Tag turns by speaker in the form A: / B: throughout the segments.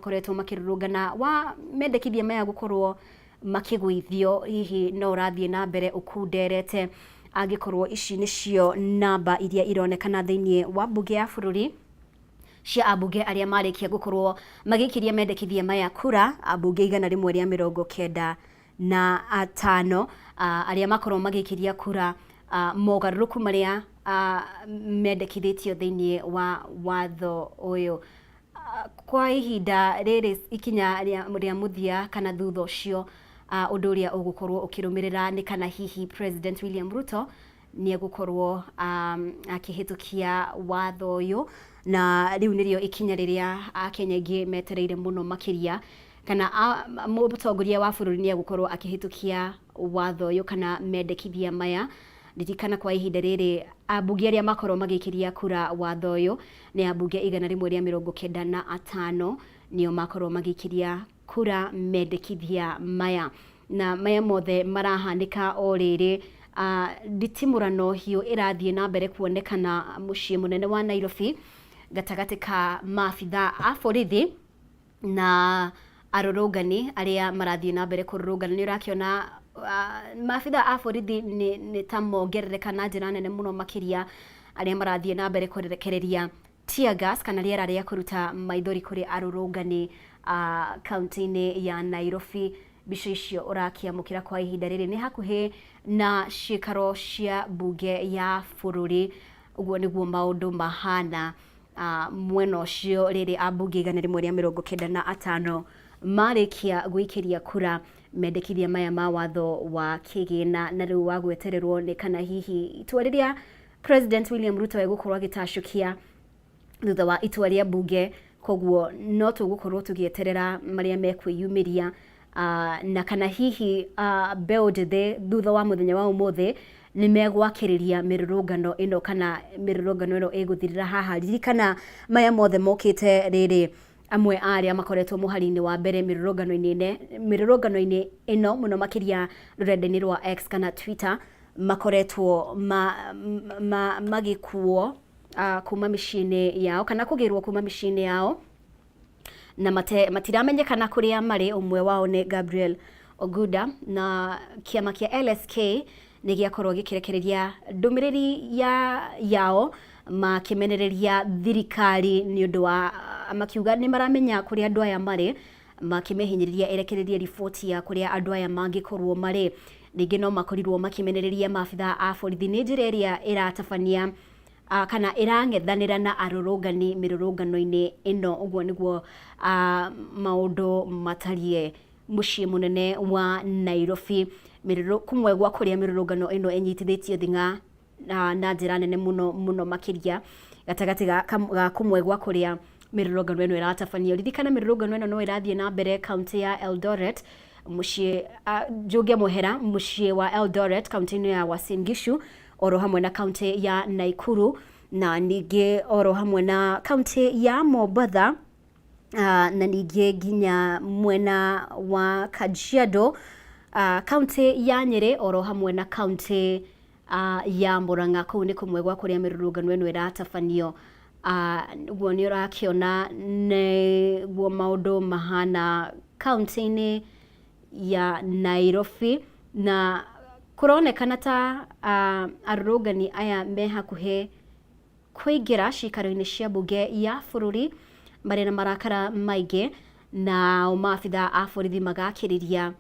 A: makoretwo makĩrũrũngana wa mendekithia maya gũkorwo makĩgũithio, hihi no ũrathiĩ na mbere ũkunderete angĩkorwo ici nĩcio namba iria ironekana thĩinĩ wa mbunge ya bũrũri cia ambunge arĩa marĩkia gũkorwo magĩikĩria mendekithia maya kura, ambunge 195 arĩa makorwo magĩikĩria kura mogarũrũku marĩa mendekithĩtio thĩinĩ wa watho ũyũ. Kwa ihinda rĩrĩ ikinya rĩa mũthia kana thutha ũcio ũndũ ũrĩa ũgũkorwo ũkĩrũmĩrĩra nĩ kana hihi President William Ruto nĩ egũkorwo akĩhĩtũkia watho ũyũ, na rĩu nĩrĩo ikinya rĩrĩa Akenya aingĩ metereire mũno makĩria, kana mũtongoria wa bũrũri nĩ egũkorwo akĩhĩtũkia watho ũyũ kana mendekithia maya. Ririkana kwa ihinda rĩrĩ ambunge arĩa makorwo magĩikĩria kura watho ũyũ nĩ ambunge 195, nĩo makorwo magĩikĩria kura mendekithia maya. Na maya mothe marahanĩka o rĩrĩ nditimũrano hiũ ĩrathiĩ na mbere kuonekana mũciĩ mũnene wa Nairobi gatagatĩ ka maabitha a borithi na arũrũngani arĩa marathiĩ na mbere kũrũrũngana. Nĩ ũrakĩona maabitha a borithi nĩ ta mongerereka na njĩra nene mũno makĩria, arĩa marathiĩ na mbere kũrekereria tear gas kana rĩera rĩa kũruta maithori kũrĩ arũrũngani kaunti-inĩ ya Nairobi. Mbica icio ũrakĩamũkĩra kwa ihinda rĩrĩ nĩ hakuhĩ na ciĩkaro cia mbunge ya bũrũri. Ũguo nĩguo maũndũ mahana mwena ũcio rĩrĩ ambunge 195 marĩkia gũikĩria kura mendekithia maya ma watho wa kĩgĩna, na rĩu wa gwetererwo nĩ kana hihi itua rĩrĩa President William Ruto egũkorwo agĩtacũkia thutha wa itua rĩa mbunge. Koguo no tũgũkorwo tũgĩeterera marĩa mekwĩyumĩria na kana hihi mbeũ njĩthĩ thutha wa mũthenya wa ũmũthĩ nĩ megwakĩrĩria mĩrũrũngano ĩno kana mĩrũrũngano ĩno ĩgũthirĩra haha. Ririkana maya mothe mokĩte rĩrĩ amwe a arĩa makoretwo mũhari-inĩ wa mbere mĩrũrũngano-inĩ ĩno mũno makĩria rũrenda-inĩ rwa X kana Twitter makoretwo magĩkuo kuma mĩciĩ-inĩ yao kana kũgĩrwo kuma mĩciĩ-inĩ yao na matiramenyekana kũrĩa marĩ. Ũmwe wao nĩ Gabriel Oguda, na kĩama kĩa LSK nĩ gĩakorwo gĩkĩrekereria ndũmĩrĩri yao makĩmenereria thirikari nĩ ũndũ wa makiuga nĩ maramenya kũrĩa andũ aya marĩ, makĩmĩhinyĩrĩria ĩrekererie riboti ya kũrĩa andũ aya mangĩkorwo marĩ. Ningĩ no makorirwo makĩmenereria maabitha a borithi nĩ njĩra ĩrĩa ĩratabania kana ĩrang'ethanĩra na arũrũngani mĩrũrũngano-inĩ ĩno. Ũguo nĩguo maũndũ matariĩ mũciĩ mũnene wa Nairobi, kũmwe gwa kũrĩa mĩrũrũngano ĩno ĩnyitithĩtio thing'a na njĩra nene mũno mũno makĩria, gatagatĩ ga kũmwe gwa kũrĩa mĩrũrũngano ĩno ĩratabanio. Ririkana mĩrũrũngano ĩno no ĩrathiĩ na mbere kaunti ya Eldoret, mũciĩ Njũnge Mũhera, mũciĩ wa Eldoret kaunti-inĩ ya Uasin Gishu, oro hamwe na kaunti ya Naikuru, na ningĩ oro hamwe na kaunti ya Mombatha, na ningĩ nginya mwena wa Kajiado, kaunti ya Nyĩrĩ, oro hamwe na kaunti ya Murang'a. Kũu nĩ kũmwe gwa kũrĩa mĩrũrũngano ĩno ĩratabanio. Ũguo nĩ ũrakĩona nĩguo maũndũ mahana kaunti-inĩ ya Nairobi, na kũronekana ta arũrũngani aya me hakuhĩ kũingĩra ciikaro-inĩ cia mbunge ya bũrũri marĩ na marakara maingĩ, nao maabitha a borithi magakĩrĩria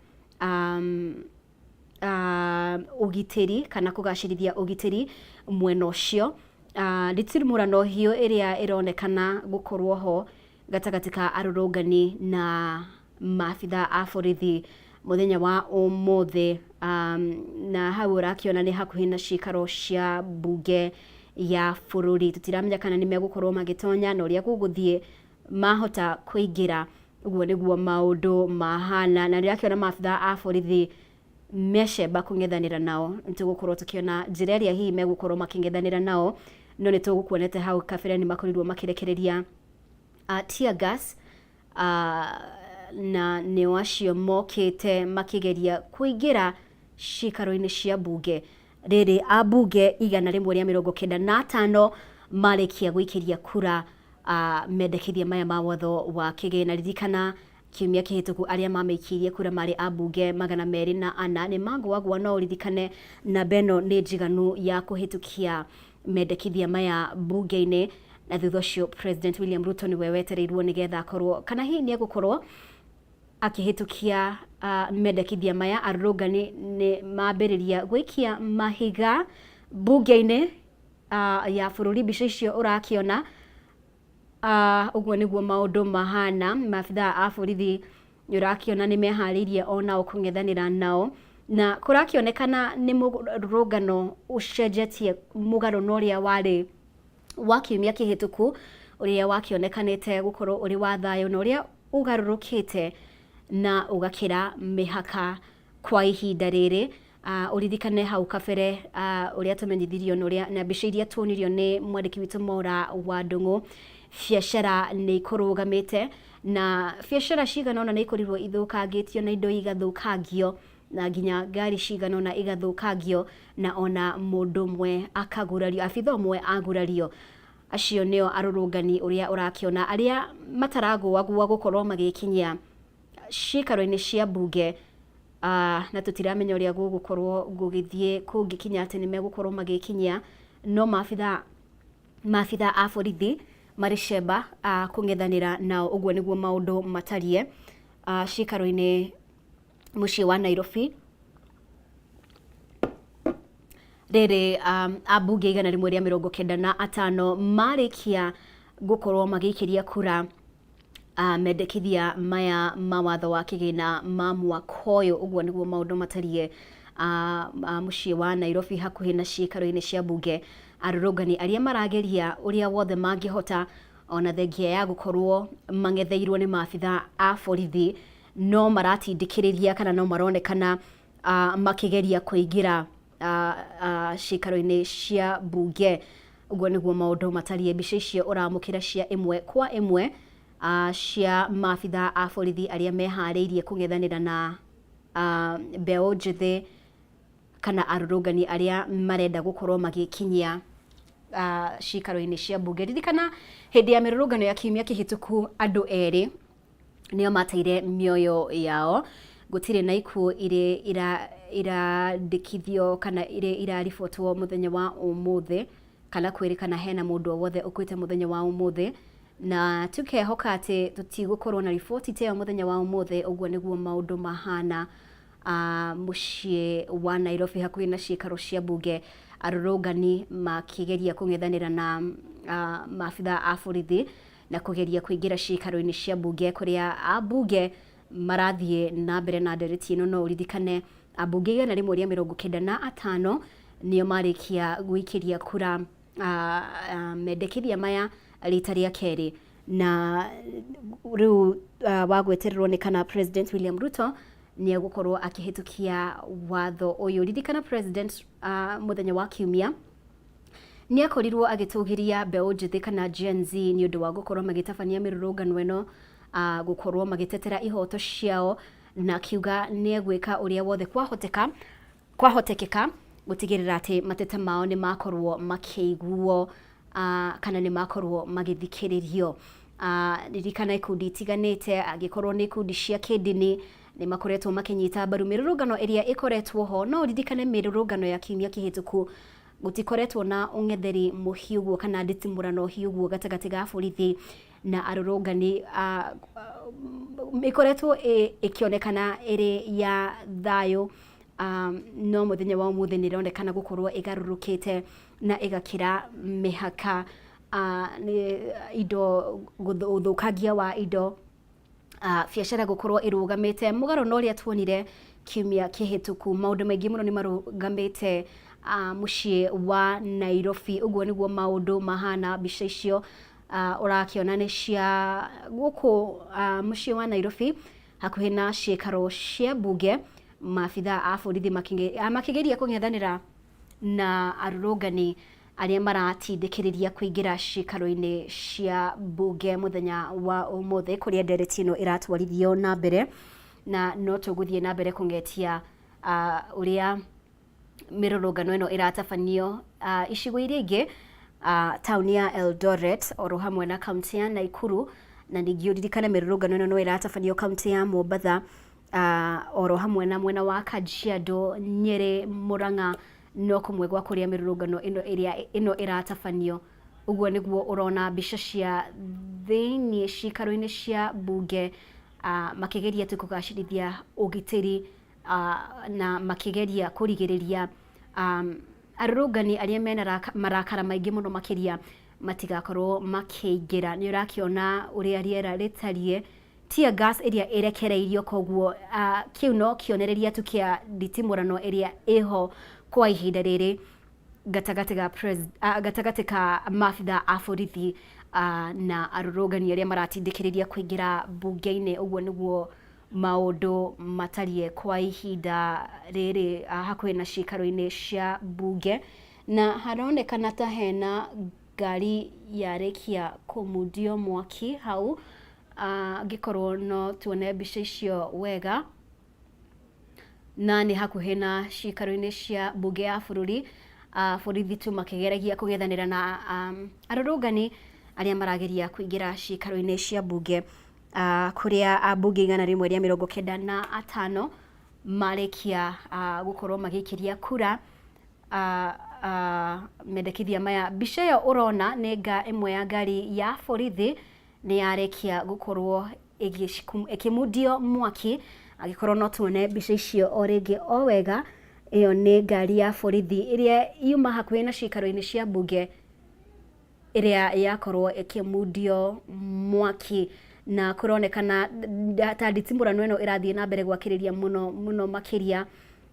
A: ũgitĩri kana kũgacĩrithia ũgitĩri mwena ũcio. Nditimũrano hiũ ĩrĩa ĩronekana gũkorwo ho gatagatĩ ka arũrũngani na maabitha a borithi mũthenya wa ũmũthĩ, na hau ũrakĩona nĩ hakuhĩ na ciikaro cia mbunge ya bũrũri. Tũtiramenya kana nĩ megũkorwo magĩtonya na ũrĩa gũgũthiĩ mahota kũingĩra. Ũguo nĩguo maũndũ mahana, na nĩũrakĩona maabitha a borithi mecemba kũng'ethanĩra nao. Nĩ tũgũkorwo tũkĩona njĩra ĩrĩa hihi megũkorwo makĩng'ethanĩra nao, no nĩ tũgũkuonete hau kabere nĩ makorirwo makĩrekereria tear gas, na nĩo acio mokĩte makĩgeria kũingĩra ciikaro-inĩ cia mbunge rĩrĩ ambunge 195 marĩkia gũikĩria kura. Mendekithia maya ma watho wa kĩgĩna. Ririkana kiumia kĩhĩtũku arĩa mamĩikĩirie kura marĩ ambunge 204 nĩ mangũagũa, no ũririkane namba ĩno nĩ njiganu ya kũhĩtũkia mendekithia maya mbunge-inĩ, na thutha ũcio President William Ruto nĩwe wetereirwo nĩgetha akorwo kana hihi nĩ egũkorwo akĩhĩtũkia mendekithia maya. Arũrũngani nĩ mambĩrĩria gũikia mahiga mbunge-inĩ ya bũrũri. Mbica icio ũrakĩona, ũguo nĩguo maũndũ mahana. Maabithaa a borithi nĩ ũrakĩona nĩ meharĩirie onao kũng'ethanĩra nao, na kũrakĩonekana nĩ mũrũrũngano ũcenjetie mũgarũ na ũrĩa warĩ wa kiumia kĩhĩtũku, ũrĩa wakĩonekanĩte gũkorwo ũrĩ wa thayũ na ũrĩa ũgarũrũkĩte na ũgakĩra mĩhaka kwa ihinda rĩrĩ. Ũririkane hau kabere, ũrĩa tũmenyithirio na ũrĩa na mbica iria tuonirio nĩ mwandĩki witũ Maura wa Ndũng'ũ, biacara nĩ ikũrũgamĩte na biacara cigana ũna nĩ ikorirwo ithũkangĩtio na indo igathũkangio na nginya ngari cigana ũna igathũkangio na ona mũndũ ũmwe akagurario, abitha ũmwe agurario. Acio nĩo arũrũngani ũrĩa ũrakĩona arĩa mataragũagũa gũkorwo magĩkinyia ciikaro-inĩ cia mbunge, na tũtiramenya ũrĩa gũgũkorwo gũgĩthiĩ kũngĩkinya atĩ nĩ megũkorwo magĩkinyia, no maabitha a borithi marĩ cemba kũng'ethanĩra nao. Ũguo nĩguo maũndũ matariĩ ciikaro-inĩ mũciĩ wa Nairobi. Rĩrĩ ambunge 195 marĩkia gũkorwo magĩikĩria kura mendekithia maya ma watho wa kĩgĩna ma mwaka ũyũ. Ũguo nĩguo maũndũ matariĩ mũciĩ wa Nairobi hakuhĩ na ciikaro-inĩ cia mbunge. Arũrũngani arĩa marageria ũrĩa wothe mangĩhota ona thengia ya gũkorwo mang'etheirwo nĩ maabitha a borithi, no maratindĩkĩrĩria kana no maronekana makĩgeria kũingĩra ciikaro-inĩ cia mbunge. Ũguo nĩguo maũndũ matariĩ. Mbica icio ũramũkĩra cia ĩmwe kwa ĩmwe cia maabitha a borithi arĩa meharĩirie kũng'ethanĩra na mbeũ njĩthĩ kana arũrũngani arĩa marenda gũkorwo magĩkinyia ciikaro-inĩ cia mbunge. Ririkana hĩndĩ ya mĩrũrũngano ya kiumia kĩhĩtũku andũ erĩ nĩo mateire mĩoyo yao. Gũtirĩ na ikuũ irĩ irandĩkithio kana irĩ iraribotwo mũthenya wa ũmũthĩ, kana kwĩrĩkana hena mũndũ o wothe ũkuĩte mũthenya wa ũmũthĩ, na tukehoka atĩ tũtigũkorwo na riboti ta ĩyo mũthenya wa ũmũthĩ. Ũguo nĩguo maũndũ mahana mũciĩ wa Nairobi hakuhĩ na ciikaro cia mbunge, arũrũngani makĩgeria kũng'ethanĩra na maabitha a borithi na kũgeria kũingĩra ciikaro-inĩ cia mbunge kũrĩa ambunge marathiĩ na mbere na ndereti ĩno. No ũririkane ambunge 195 nĩo marĩkia gũikĩria kura mendekithia maya rita rĩa kerĩ, na rĩu wa gwetererwo nĩ kana President William Ruto nĩ egũkorwo akĩhĩtũkia watho ũyũ. Ririkana President mũthenya wa kiumia nĩ akorirwo agĩtũgĩria mbeũ njĩthĩ kana Gen Z nĩ ũndũ wa gũkorwo magĩtabania mĩrũrũngano ĩno, gũkorwo magĩtetera ihoto ciao, na akiuga nĩ egwĩka ũrĩa wothe kwahoteka kwahotekeka gũtigĩrĩra atĩ mateta mao nĩ makorwo makĩiguo kana nĩ makorwo magĩthikĩrĩrio. Ririkana ikundi itiganĩte, angĩkorwo nĩ ikundi cia kĩndini, nĩ makoretwo makĩnyita mbaru mĩrũrũngano ĩrĩa ĩkoretwo ho. No ũririkane mĩrũrũngano ya kiumia kĩhĩtũku gũtikoretwo na ũng'etheri mũhiũ ũguo kana nditimũrano hiũ ũguo gatagatĩ ga borithi na arũrũngani, ĩkoretwo ĩkĩonekana ĩrĩ ya thayũ, no mũthenya wa ũmũthĩ nĩ ĩronekana gũkorwo ĩgarũrũkĩte na ĩgakĩra mĩhaka, nĩ indo ũthũkangia wa indo, biacara gũkorwo ĩrũgamĩte mũgarũ na ũrĩa tuonire kiumia kĩhĩtũku. Maũndũ maingĩ mũno nĩ marũgamĩte mũciĩ wa Nairobi. Ũguo nĩguo maũndũ mahana. Mbica icio ũrakĩona nĩ cia gũkũ mũciĩ wa Nairobi hakuhĩ na ciĩkaro cia mbunge, maabitha a borithi makĩgeria kũng'ethanĩra na arũrũngani arĩa maratindĩkĩrĩria kũingĩra ciikaro-inĩ cia mbunge mũthenya wa ũmũthĩ, kũrĩa ndereti ĩno ĩratwarithio na mbere, na no tũgũthiĩ na mbere kũng'etia ũrĩa mĩrũrũngano ĩno ĩratabanio icigo iria ingĩ. tauni ya Eldoret oro hamwe na kaunti ya Nakuru, na ningĩ ũririkane mĩrũrũngano ĩno no ĩratabanio kaunti ya Mombatha, oro hamwe na mwena wa Kajiado, Nyeri, Murang'a, no kũmwe gwa kũrĩa mĩrũrũngano ĩno ĩrĩa ĩno ĩratabanio. Ũguo nĩguo ũrona mbica cia thĩiniĩ cikaro-inĩ cia bunge, makĩgeria tu kũgacĩrithia ũgitĩri, na makĩgeria kũrigĩrĩria arũrũngani arĩa mena marakara maingĩ mũno makĩria matigakorwo makĩingĩra. Nĩ ũrakĩona ũrĩa rĩera rĩtariĩ, tear gas ĩrĩa ĩrekereirio, koguo kĩu no kĩonereria tu kĩa nditimũrano ĩrĩa ĩho kwa ihinda rĩrĩ gatagatĩ ka maabitha a borithi na arũrũngani arĩa maratindĩkĩrĩria kũingĩra bunge-inĩ. Ũguo nĩguo maũndũ matariĩ kwa ihinda rĩrĩ hakuhĩ na cikaro-inĩ cia bunge, na haronekana ta hena ngari yarĩkia kũmundio mwaki hau, angĩkorwo no tuone mbica icio wega, na nĩ hakuhĩ na cikaro-inĩ cia bunge ya bũrũri, borithi tu makĩgeragia kũng'ethanĩra na arũrũngani arĩa marageria kũingĩra cikaro-inĩ cia bunge, kũrĩa ambunge 195 marĩkia gũkorwo magĩikĩria kura mendekithia maya. Mbica ĩyo ũrona nĩ ĩmwe ya ngari ya borithi nĩ yarĩkia gũkorwo ĩkĩmundio mwaki. Angĩkorwo no tuone mbica icio o rĩngĩ o wega, ĩyo nĩ ngari ya borithi ĩrĩa yuma hakuhĩ na cikaro-inĩ cia bunge ĩrĩa yakorwo ĩkĩmundio mwaki, na kũronekana ta nditimũrano ĩno ĩrathiĩ na mbere gwakĩrĩria mũno mũno makĩria.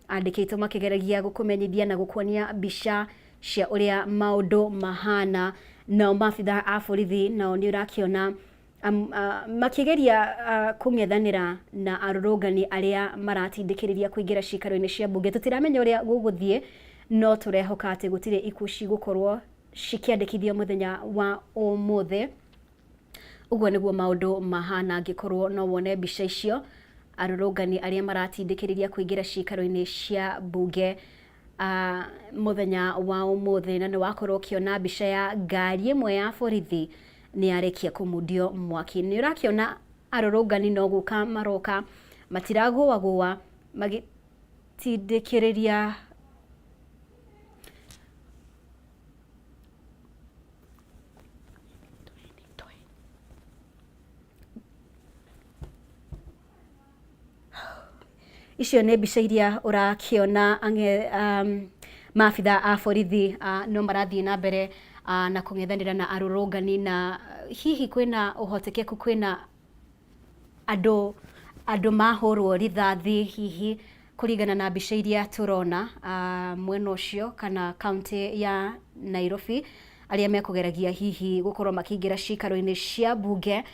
A: Andĩki aitũ makĩgeragia gũkũmenyithia na gũkuonia mbica cia ũrĩa maũndũ mahana. Nao maabitha a borithi nao nĩ ũrakĩona makĩgeria kũng'ethanĩra na arũrũngani arĩa maratindĩkĩrĩria kũingĩra cikaro-inĩ cia bunge. Tũtiramenya ũrĩa gũgũthiĩ, no tũrehoka atĩ gũtirĩ ikuũ cigũkorwo cikĩandĩkithio mũthenya wa ũmũthĩ. Ũguo nĩguo maũndũ mahana. Angĩkorwo no wone mbica icio, arũrũngani arĩa maratindĩkĩrĩria kũingĩra cikaro-inĩ cia bunge mũthenya wa ũmũthĩ, na nĩ wakorwo ũkĩona mbica ya ngari ĩmwe ya borithi nĩ yarĩkia kũmundio mwaki. Nĩ ũrakĩona arũrũngani no gũka maroka, matiragũagũa magĩtindĩkĩrĩria icio nĩ mbica iria ũrakĩona maabitha a borithi no marathiĩ na mbere na kũng'ethanĩra na arũrũngani, na hihi kwĩna ũhotekeku kwĩna andũ mahũrwo rithathi hihi kũringana na mbica iria tũrona mwena ũcio kana kaunti ya Nairobi, arĩa mekũgeragia hihi gũkorwo makĩingĩra cikaro-inĩ cia bunge.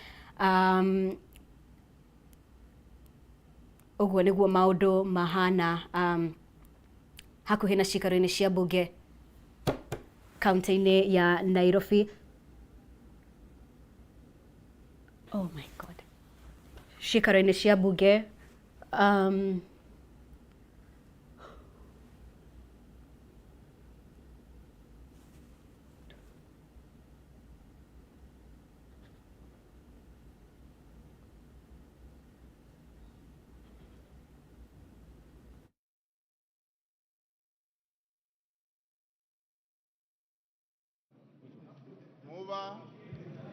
A: Ũguo nĩguo maũndũ mahana hakuhĩ na cikaro-inĩ cia bunge kaunti-inĩ ya Nairobi. Oh my God. Cikaro-inĩ cia bunge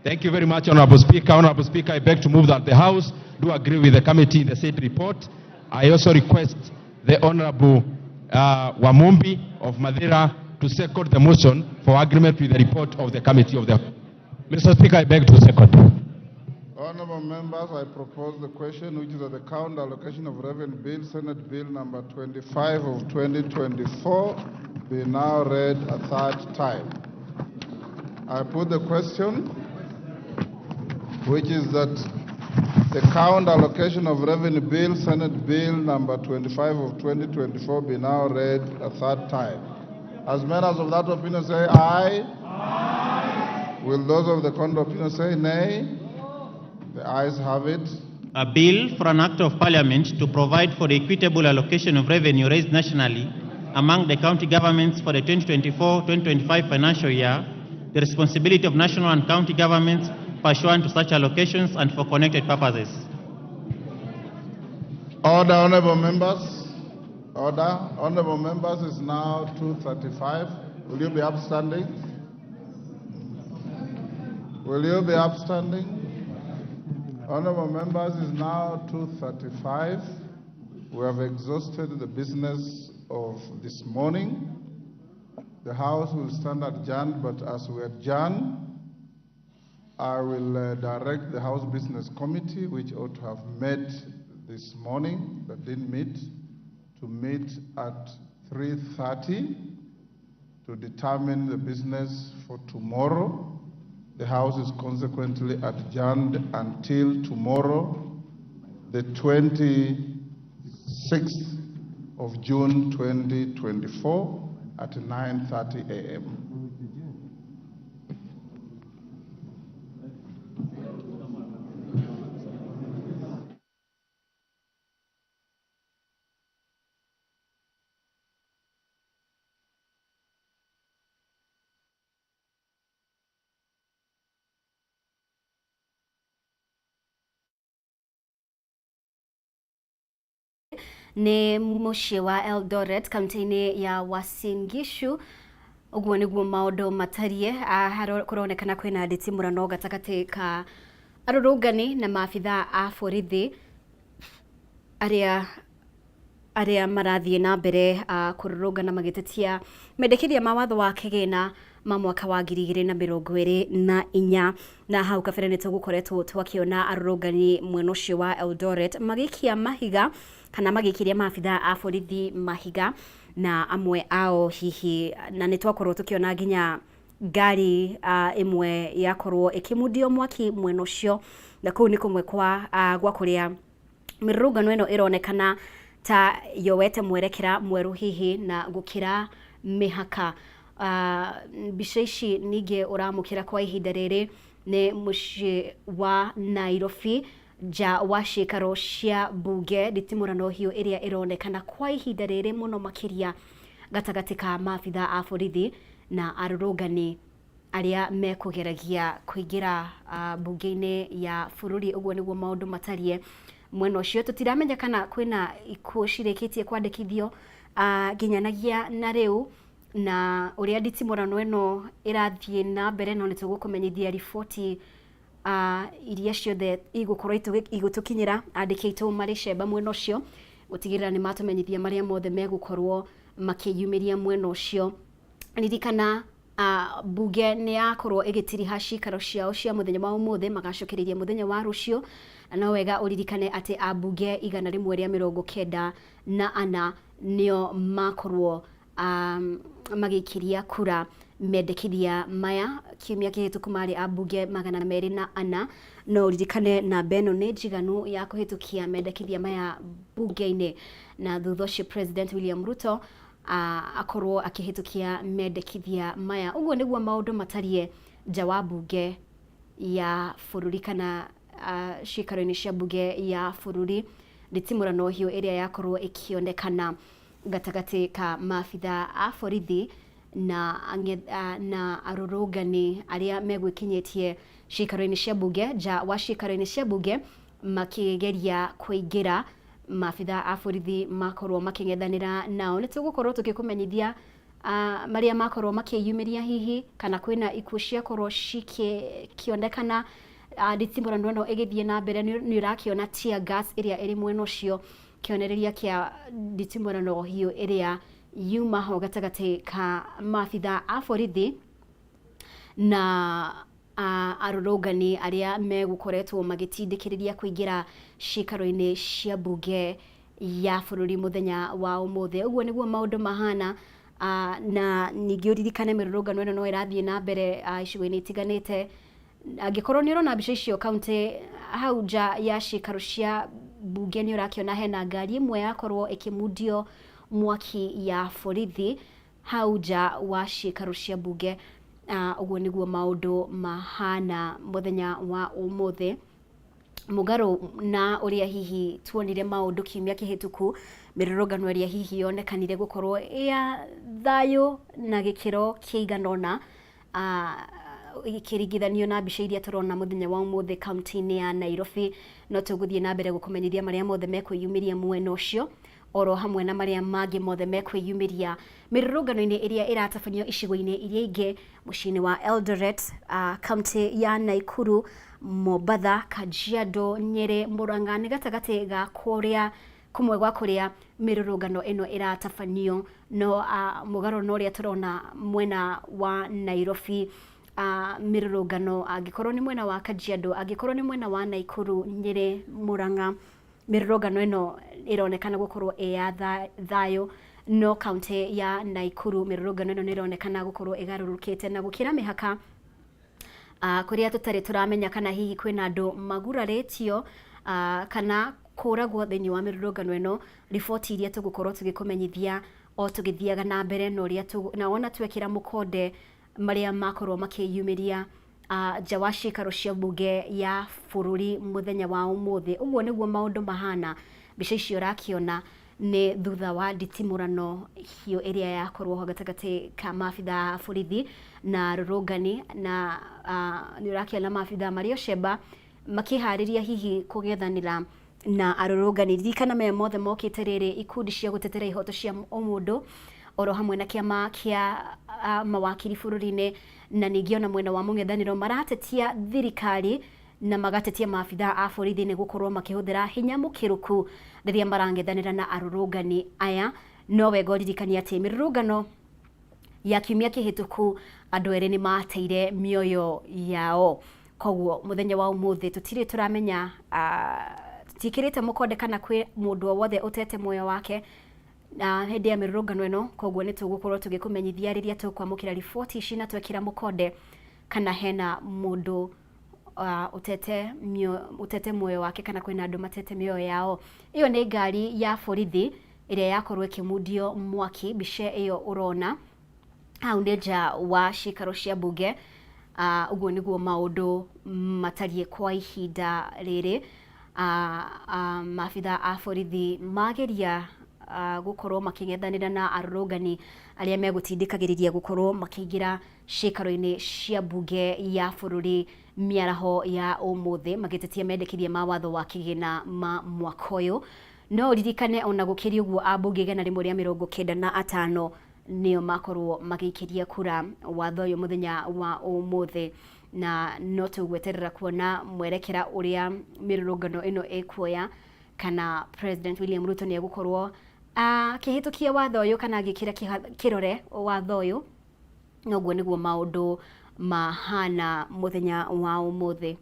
B: Thank you very much, Honorable Speaker. Honorable Speaker, I beg to move that the House do agree with the committee in the said report. I also request the Honorable Wamumbi of Madeira to second the motion for agreement with the report of the committee of the...
C: Mr. Speaker, I beg to second.
D: Honorable members, I propose the question, which is that the County Allocation of Revenue Bill, Senate Bill number 25 of 2024, be now read a third time. I put the question, which is that the County Allocation of Revenue Bill, Senate Bill number 25 of 2024, be now read a third time. As many as of that opinion say aye. Aye. Will those of the contrary opinion say nay? The ayes have it.
E: A bill for an act of parliament to provide for the equitable allocation of revenue raised nationally among the county governments for the 2024-2025 financial year, the responsibility of national and county governments pursuant to such allocations and for connected purposes.
D: Order, honorable members. Order. Honorable members, it's now 2:35. Will you be upstanding? Will you be upstanding? Honorable members, it's now 2:35. We have exhausted the business of this morning. The House will stand adjourned, but as we adjourn, I will direct the House Business Committee, which ought to have met this morning, but didn't meet, to meet at 3:30 to determine the business for tomorrow. The House is consequently adjourned until tomorrow, the 26th of June 2024 at 9:30 a.m.
A: Nĩ mũciĩ wa Eldoret, kaunti-inĩ ya Uasin Gishu. Ũguo nĩguo maũndũ matariĩ. Kũronekana kwĩna nditimũrano gatagatĩ ka arũrũngani na maabitha a borithi arĩa marathiĩ na mbere kũrũrũngana magĩtetia mendekithia ma watho wa kĩgĩna ma mwaka wa 2024. Na hau kabere nĩ tũgũkoretwo twakĩona arũrũngani mwena ũcio wa Eldoret magĩikia mahiga kana magĩikĩria maabitha a borithi mahiga, na amwe ao hihi, na nĩ twakorwo tũkĩona nginya ngari ĩmwe yakorwo ĩkĩmundio mwaki mwena ũcio. Na kũu nĩ kũmwe kwa gwa kũrĩa mĩrũrũngano ĩno ĩronekana ta yowete mwerekera mwerũ hihi na gũkĩra mĩhaka. Mbica ici ningĩ ũramũkĩra kwa ihinda rĩrĩ nĩ mũciĩ wa Nairobi, nja wa ciĩkaro cia mbunge, nditimũrano hiũ ĩrĩa ĩronekana kwa ihinda rĩrĩ mũno makĩria gatagatĩ ka maabitha a borithi na arũrũngani arĩa mekũgeragia kũingĩra mbunge-inĩ ya bũrũri. Ũguo nĩguo maũndũ matariĩ mwena ũcio. Tũtiramenya kana kwĩna ikuũ cirĩkĩtie kwandĩkithio nginyanagia na rĩu na ũrĩa nditimũrano ĩno ĩrathiĩ na mbere, no nĩ tũgũkũmenyithia riboti iria ciothe igũkorwo igũtũkinyĩra. Andĩki aitũ marĩ cemba mwena ũcio gũtigĩrĩra nĩ matũmenyithia marĩa mothe megũkorwo makĩyumĩria mwena ũcio. Ririkana mbunge nĩ yakorwo ĩgĩtiriha cikaro ciao cia mũthenya wa ũmũthĩ, magacokereria mũthenya wa rũciũ. Na no wega ũririkane atĩ ambunge 194 nĩo makorwo magĩikĩria kura mendekithia maya. Kiumia kĩhĩtũku marĩ ambunge 204. No ũririkane namba ĩno nĩ njiganu ya kũhĩtũkia mendekithia maya mbunge-inĩ, na thutha ũcio President William Ruto akorwo akĩhĩtũkia mendekithia maya. Ũguo nĩguo maũndũ matariĩ nja wa mbunge ya bũrũri kana ciikaro-inĩ cia mbunge ya bũrũri, nditimũrano hiũ ĩrĩa yakorwo ĩkĩonekana gatagatĩ ka maabitha a borithi na arũrũngani arĩa megwĩkinyĩtie ciikaro-inĩ cia mbunge, nja wa ciikaro-inĩ cia mbunge makĩgeria kũingĩra. Maabitha a borithi makorwo makĩng'ethanĩra nao. Nĩ tũgũkorwo tũgĩkũmenyithia marĩa makorwo makĩyumĩria, hihi kana kwĩna ikuũ ciakorwo cikĩonekana nditimũrano ĩno ĩgĩthiĩ na mbere. Nĩ ũrakĩona tear gas ĩrĩa ĩrĩ mwena ũcio, kĩonereria kĩa nditimũrano hiũ ĩrĩa yuma ho gatagatĩ ka maabitha a borithi na arũrũngani arĩa megũkoretwo magĩtindĩkĩrĩria kũingĩra ciikaro-inĩ cia mbunge ya bũrũri mũthenya wa ũmũthĩ. Ũguo nĩguo maũndũ mahana. Na ningĩ ũririkane mĩrũrũngano ĩno no ĩrathiĩ na mbere icigo-inĩ itiganĩte. Angĩkorwo nĩ ũrona mbica icio kaunti hau nja ya ciikaro cia mbunge, nĩ ũrakĩona hena ngari ĩmwe yakorwo ĩkĩmundio mwaki ya borithi hau nja wa ciikaro cia mbunge. Ũguo nĩguo maũndũ mahana mũthenya wa ũmũthĩ, mũgarũ na ũrĩa hihi tuonire maũndũ kiumia kĩhĩtũku, mĩrũrũngano ĩrĩa hihi yonekanire gũkorwo ya thayũ na gĩkĩro kĩigana ũna. Ikĩringithanio na mbica iria tũrona mũthenya wa ũmũthĩ kaunti-inĩ ya Nairobi. No tũgũthiĩ na mbere gũkũmenyithia marĩa mothe mekwĩyumĩria mwena ũcio, oro hamwe na marĩa mangĩ mothe mekwĩyumĩria mĩrũrũngano-inĩ ĩrĩa ĩratabanio icigo-inĩ iria ingĩ, mũciĩ-inĩ wa Eldoret, kaunti ya Naikuru, Mombatha, Kajiado, Nyeri, Murang'a nĩ gatagatĩ ga kũrĩa kũmwe gwa kũrĩa mĩrũrũngano ĩno ĩratabanio. No mũgarũ na ũrĩa tũrona mwena wa Nairobi, mĩrũrũngano angĩkorwo nĩ mwena wa Kajiado, angĩkorwo nĩ mwena wa Naikuru, Nyeri, Murang'a, mĩrũrũngano ĩno ĩronekana gũkorwo ĩ ya thayũ. No kaunti ya Naikuru mĩrũrũngano ĩno nĩ ĩronekana gũkorwo ĩgarũrũkĩte na gũkĩra mĩhaka, kũrĩa tũtarĩ tũramenya kana hihi kwĩna andũ magurarĩtio kana kũragwo thĩinĩ wa mĩrũrũngano ĩno. Riboti iria tũgũkorwo tũgĩkũmenyithia o tũgĩthiaga na mbere na ũrĩa na wona twekĩra mũkonde marĩa makorwo makĩyumĩria nja wa ciikaro cia mbunge ya bũrũri mũthenya wa ũmũthĩ. Ũguo nĩguo maũndũ mahana. Mbica icio ũrakĩona nĩ thutha wa nditimũrano hiũ ĩrĩa yakorwo ho gatagatĩ ka maabitha a borithi na rũrũngani, na nĩ ũrakĩona maabitha marĩ o cemba makĩharĩria hihi kũng'ethanĩra na arũrũngani. Ririkana maya mothe mokĩte rĩrĩ ikundi cia gũtetera ihoto cia ũmũndũ oro hamwe na kĩama kĩa mawakiri bũrũri-inĩ, na ningĩ ona mwena wa mũng'ethanĩro maratetia thirikari na magatetia maabitha a borithi nĩ gũkorwo makĩhũthĩra hinya mũkĩrũku rĩrĩa marang'ethanĩra na arũrũngani aya. No wega ũririkanie atĩ mĩrũrũngano ya kiumia kĩhĩtũku andũ erĩ nĩ mateire mĩoyo yao. Koguo mũthenya wa ũmũthĩ tũtirĩ tũramenya, tũtiĩkĩrĩte mũkonde kana kwĩ mũndũ o wothe ũtete muoyo wake na hĩndĩ ya mĩrũrũngano ĩno. Koguo nĩ tũgũkorwo tũgĩkũmenyithia rĩrĩa tũkwamũkĩra riboti ici na twekĩra mũkonde kana hena mũndũ ũtete muoyo wake kana kwĩna andũ matete mĩoyo yao. Ĩyo nĩ ngari ya borithi ĩrĩa yakorwo ĩkĩmundio mwaki. Mbica ĩyo ũrona hau nĩ nja wa ciikaro cia mbunge. Ũguo nĩguo maũndũ matariĩ kwa ihinda rĩrĩ. Maabitha a borithi mageria gũkorwo makĩng'ethanĩra na arũrũngani arĩa megũtindĩkagĩrĩria gũkorwo makĩingĩra ciikaro-inĩ cia mbunge ya bũrũri mĩaraho ya ũmũthĩ, magĩtetia mendekithia ma watho wa kĩgĩna ma mwaka ũyũ. No ũririkane ona gũkĩrĩ ũguo ambunge 195 nĩo makorwo magĩikĩria kura watho ũyũ mũthenya wa ũmũthĩ, na no tũgweterera kuona mwerekera ũrĩa mĩrũrũngano ĩno ĩkuoya, kana President William Ruto nĩ egũkorwo akĩhĩtũkia watho ũyũ kana agĩkĩra kĩrore watho ũyũ. Noguo nĩguo maũndũ mahana mũthenya wa ũmũthĩ.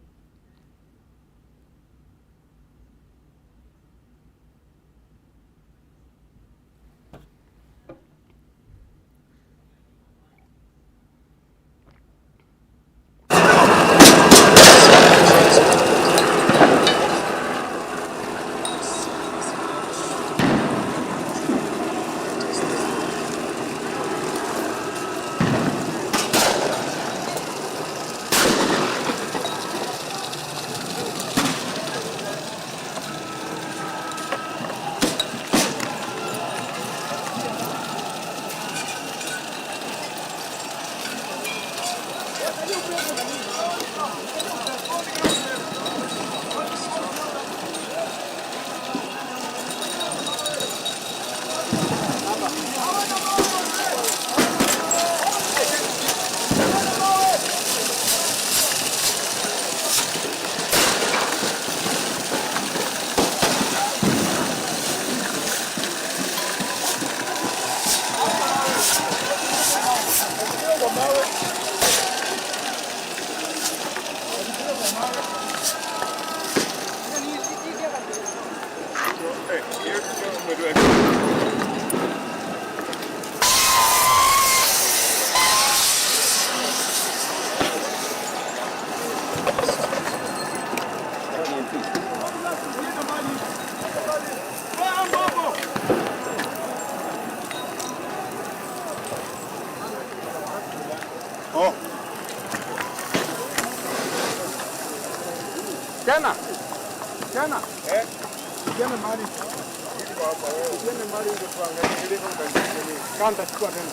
D: Tena. Tena. Eh. Ukienda mahali. Ukienda mahali ndio tuangalie ile kama kanda chukua tena.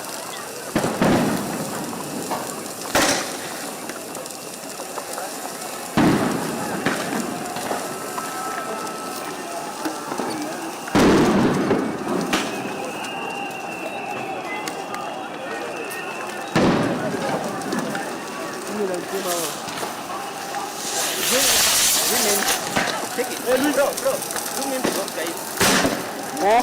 F: Eh?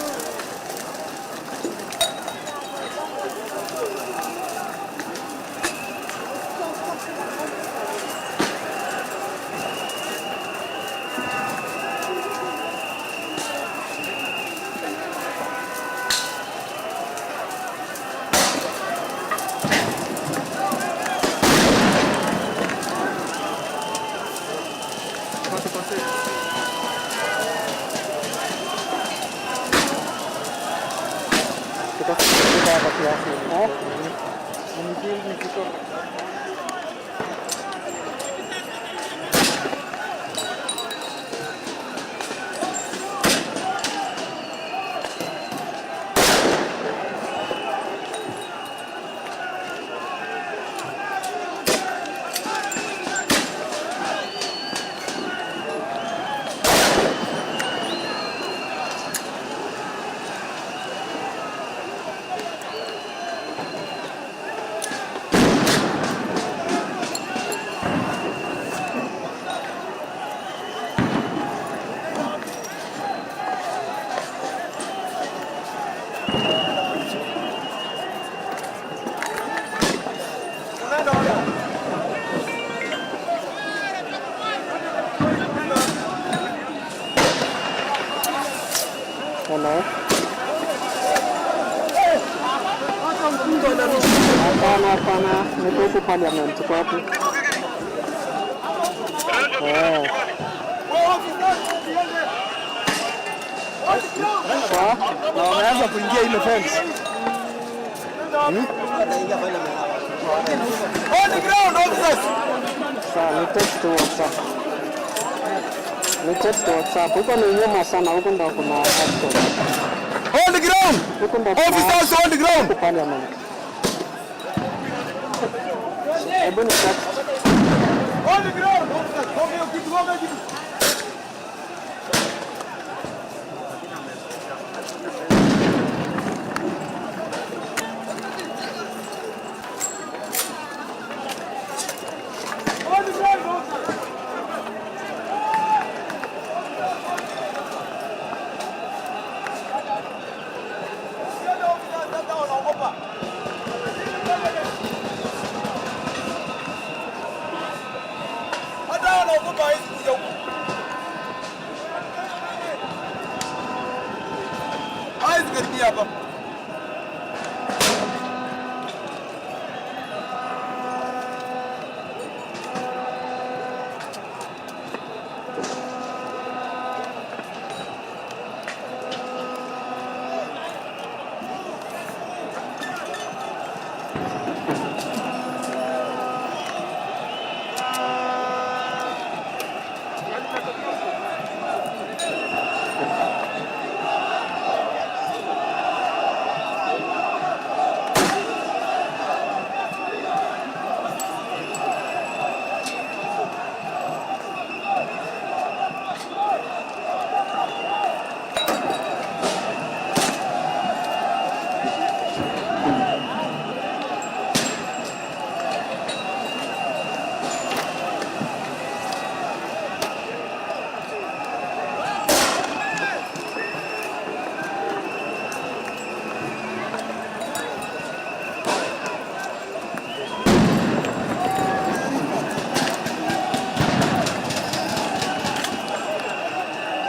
F: Hello. Hapana, hapana, niko huku parliament. Uko wapi? Eh. Sawa?
G: Na wameanza kuingia ile fence. On the ground, officers.
F: Sawa, ni text tu WhatsApp. Ni text WhatsApp. Huko ni nyuma sana, huko ndo kuna action.
G: On the ground.
F: Huko ndo kuna
G: Officers on the ground.
F: huko parliament. Hebu ni text.
G: On the ground, officers. Gonga hiyo kitu, gonga hiyo kitu. On the ground, officers. Hata wanaogopa hawezi kuja huku. Hawezi karibia hapa.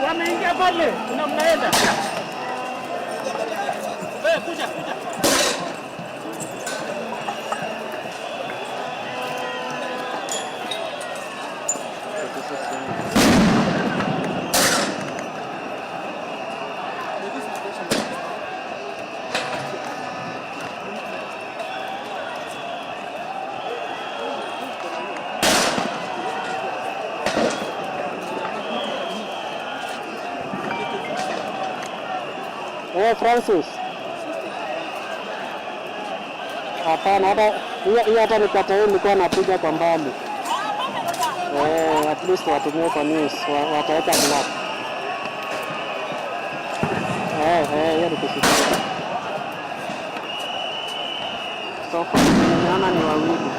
H: Wameingia pale na mnaenda. Wewe kuja kuja.
F: Eh, Francis. Hapana, hata hiyo hiyo hata nikata hiyo nilikuwa napiga kwa mbali. Eh, at least watumie kwa news, wataweka black. Eh, eh, hiyo ni kusikia. So far nimeona ni wawili.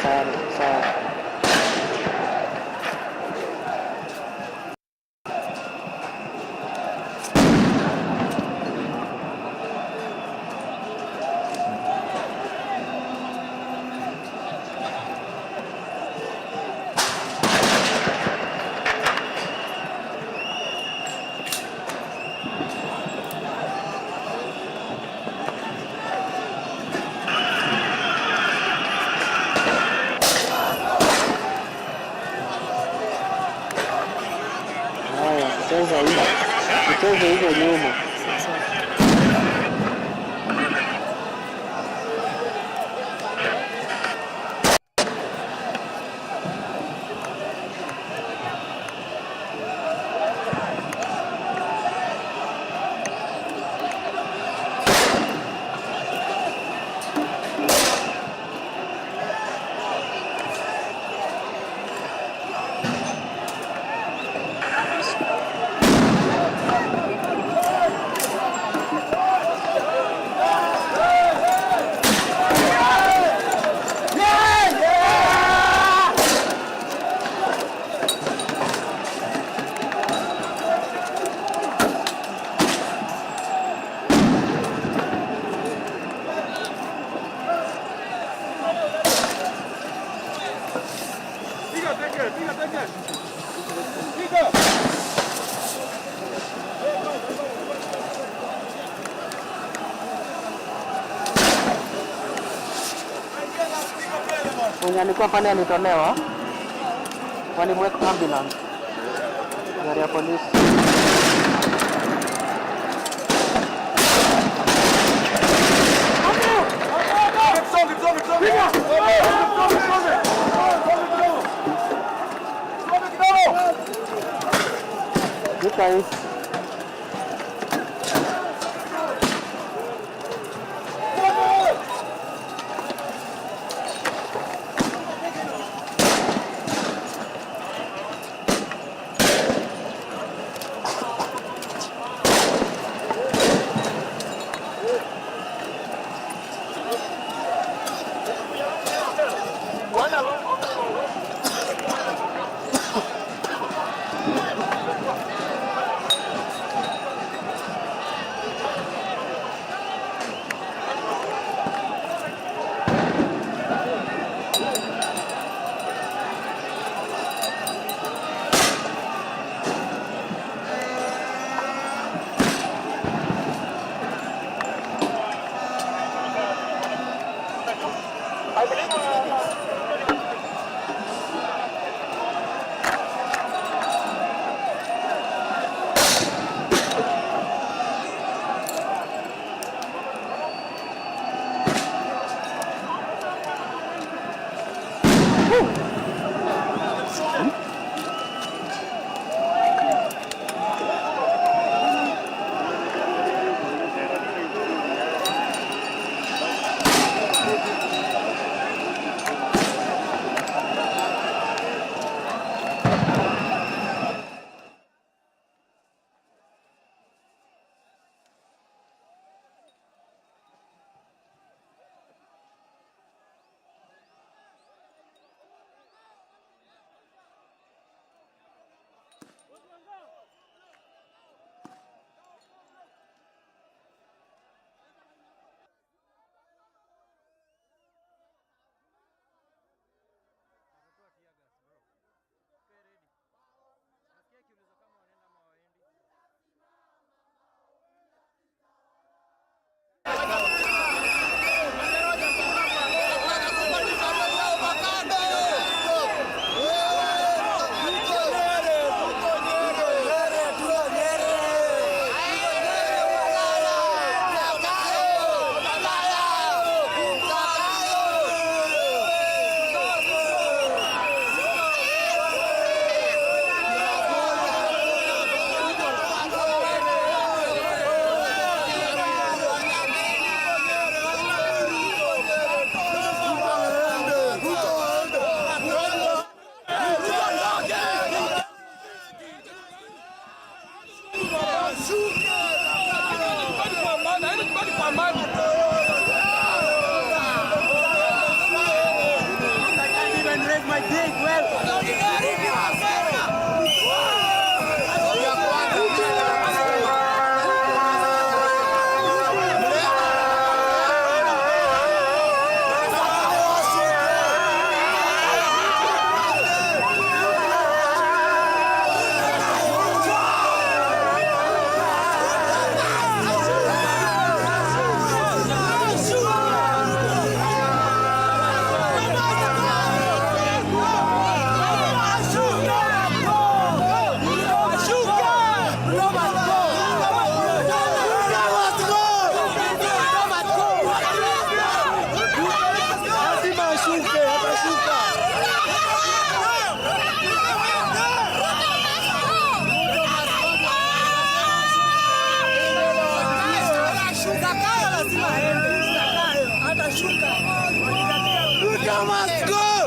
F: Sawa, sawa. Cheza hizo. Cheza hizo nyuma.
G: Piga teke, piga teke. Piga.
F: Mwenye alikuwa pale alitolewa, walimweka ambulance, gari ya polisi.
G: Songe, songe, songe. Songe, songe. Songe kidogo. Songe kidogo.
F: Jika hii.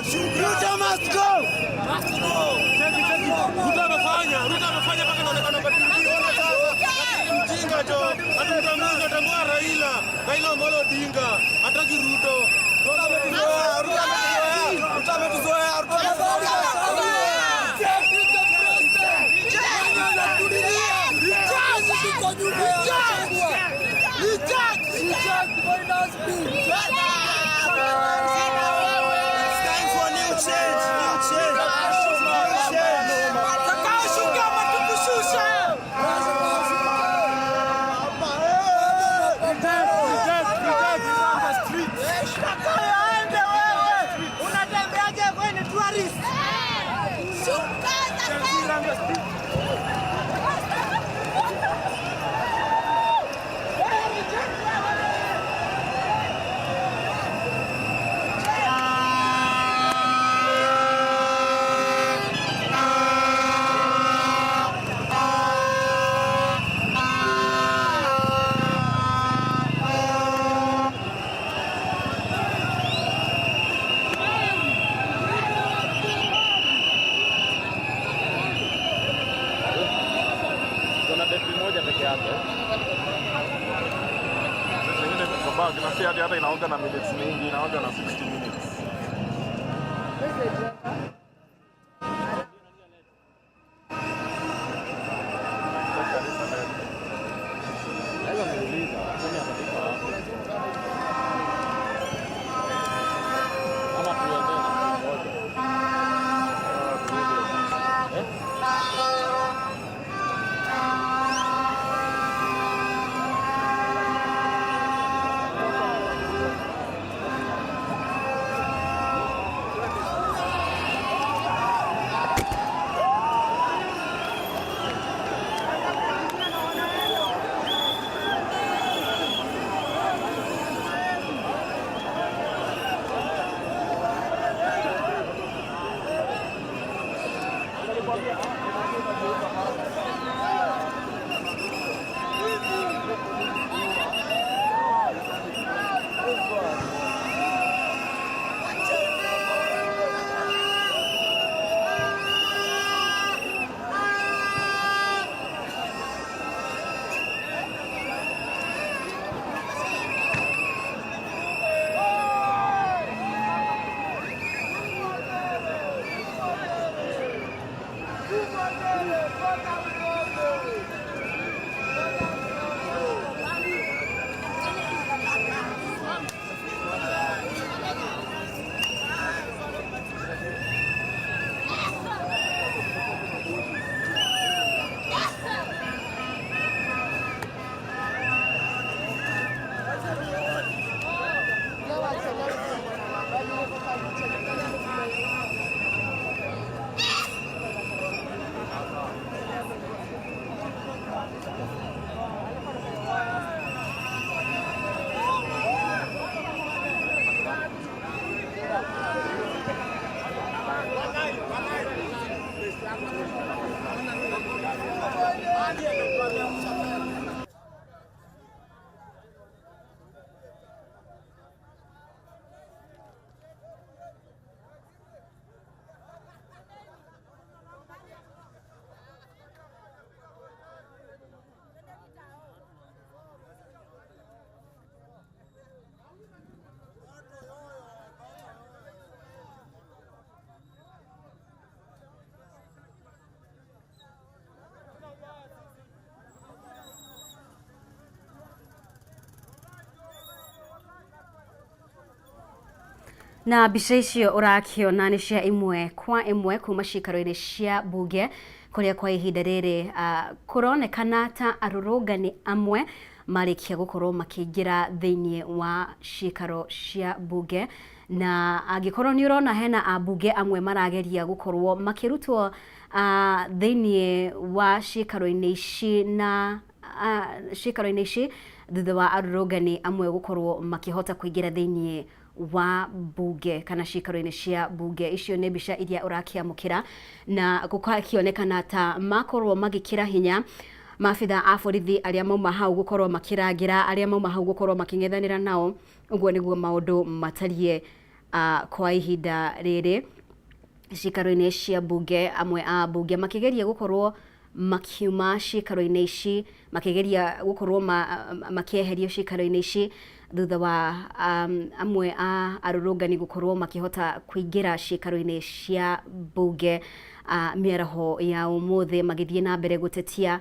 G: Ruto must go. Must go. Cheki cheki. Ruto amefanya, Ruto amefanya mpaka inaonekana kwa TV. Ona sasa. Lakini mjinga jo. Hatumtambui, tunatambua Raila. Raila Amolo Odinga. Hataki Ruto. Ruto ametuzoea, Ruto ametuzoea. Ruto ametuzoea, Ruto
D: Hata inaoga na minutes mingi, inaoga na 60 minutes.
A: Na mbica icio ũrakĩona nĩ cia ĩmwe kwa ĩmwe kuma ciikaro-inĩ cia bunge kũrĩa kwa ihinda rĩrĩ kũronekana ta arũrũngani amwe marĩkia gũkorwo makĩingĩra thĩinĩ wa ciikaro cia bunge, na angĩkorwo nĩ ũrona hena ambunge amwe marageria gũkorwo makĩrutwo thĩinĩ wa ciikaro-inĩ ici na ciikaro-inĩ ici thutha wa arũrũngani amwe gũkorwo makĩhota kũingĩra thĩinĩ wa bunge kana ciikaro-inĩ cia bunge. Icio nĩ mbica iria ũrakĩamũkĩra na gũkakĩonekana ta makorwo magĩkĩra hinya maabitha a borithi arĩa mauma hau gũkorwo makĩrangĩra arĩa mauma hau gũkorwo makĩng'ethanĩra nao. Ũguo nĩguo maũndũ matariĩ. Kwa ihinda rĩrĩ ciikaro-inĩ cia mbunge, amwe a mbunge makĩgeria gũkorwo makiuma ciikaro-inĩ ici, makĩgeria gũkorwo makĩeherio ciikaro-inĩ ici thutha wa amwe a arũrũngani gũkorwo makĩhota kũingĩra ciikaro-inĩ cia mbunge mĩaraho ya ũmũthĩ, magĩthiĩ na mbere gũtetia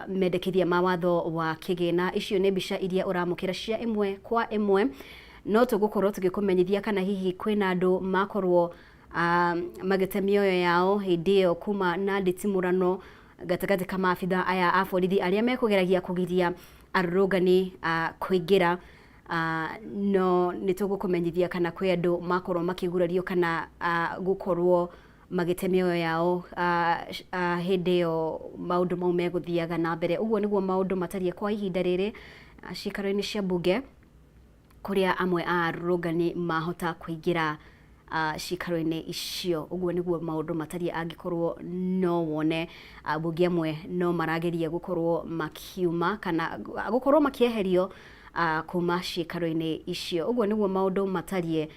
A: mendekithia ma watho wa kĩgĩna. Icio nĩ mbica iria ũramũkĩra cia ĩmwe kwa ĩmwe. No tũgũkorwo tũgĩkũmenyithia kana hihi kwĩna andũ makorwo magĩte mĩoyo yao hĩndĩ ĩyo kuma na nditimũrano gatagatĩ ka maabitha aya a borithi arĩa mekũgeragia kũgiria arũrũngani kũingĩra. No nĩ tũgũkũmenyithia kana kwĩ andũ makorwo makĩgurario kana gũkorwo magĩte mĩoyo yao hĩndĩ ĩyo maũndũ mau megũthiaga na mbere. Ũguo nĩguo maũndũ matariĩ kwa ihinda rĩrĩ ciikaro-inĩ cia mbunge, kũrĩa amwe a arũrũngani mahota kũingĩra ciikaro-inĩ icio. Ũguo nĩguo maũndũ matariĩ. Angĩkorwo no wone ambunge amwe no marageria gũkorwo makiuma kana gũkorwo makĩeherio kuma ciikaro-inĩ icio. Ũguo nĩguo maũndũ matariĩ.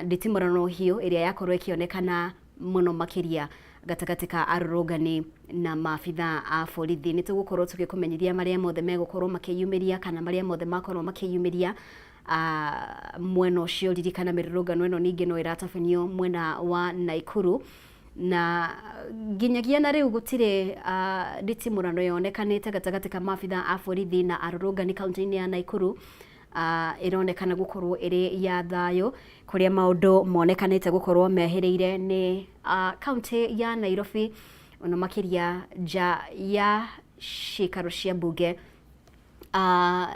A: Nditimũrano hiũ ĩrĩa yakorwo ĩkĩonekana mũno makĩria gatagatĩ ka arũrũngani na maabitha a borithi. Nĩ tũgũkorwo tũgĩkũmenyithia marĩa mothe megũkorwo makĩyumĩria kana marĩa mothe makorwo makĩyumĩria mwena ũcio. Ririkana mĩrũrũngano ĩno ningĩ no ĩratabanio mwena wa Naikuru, na nginyagia na rĩu gũtirĩ nditimũrano yonekanĩte gatagatĩ ka maabitha a borithi na arũrũngani kaunti-inĩ ya Naikuru. Ĩronekana gũkorwo ĩrĩ ya thayũ. Kũrĩa maũndũ monekanĩte gũkorwo mehĩrĩire nĩ kaunti ya Nairobi, mũno makĩria nja ya ciikaro cia mbunge. Na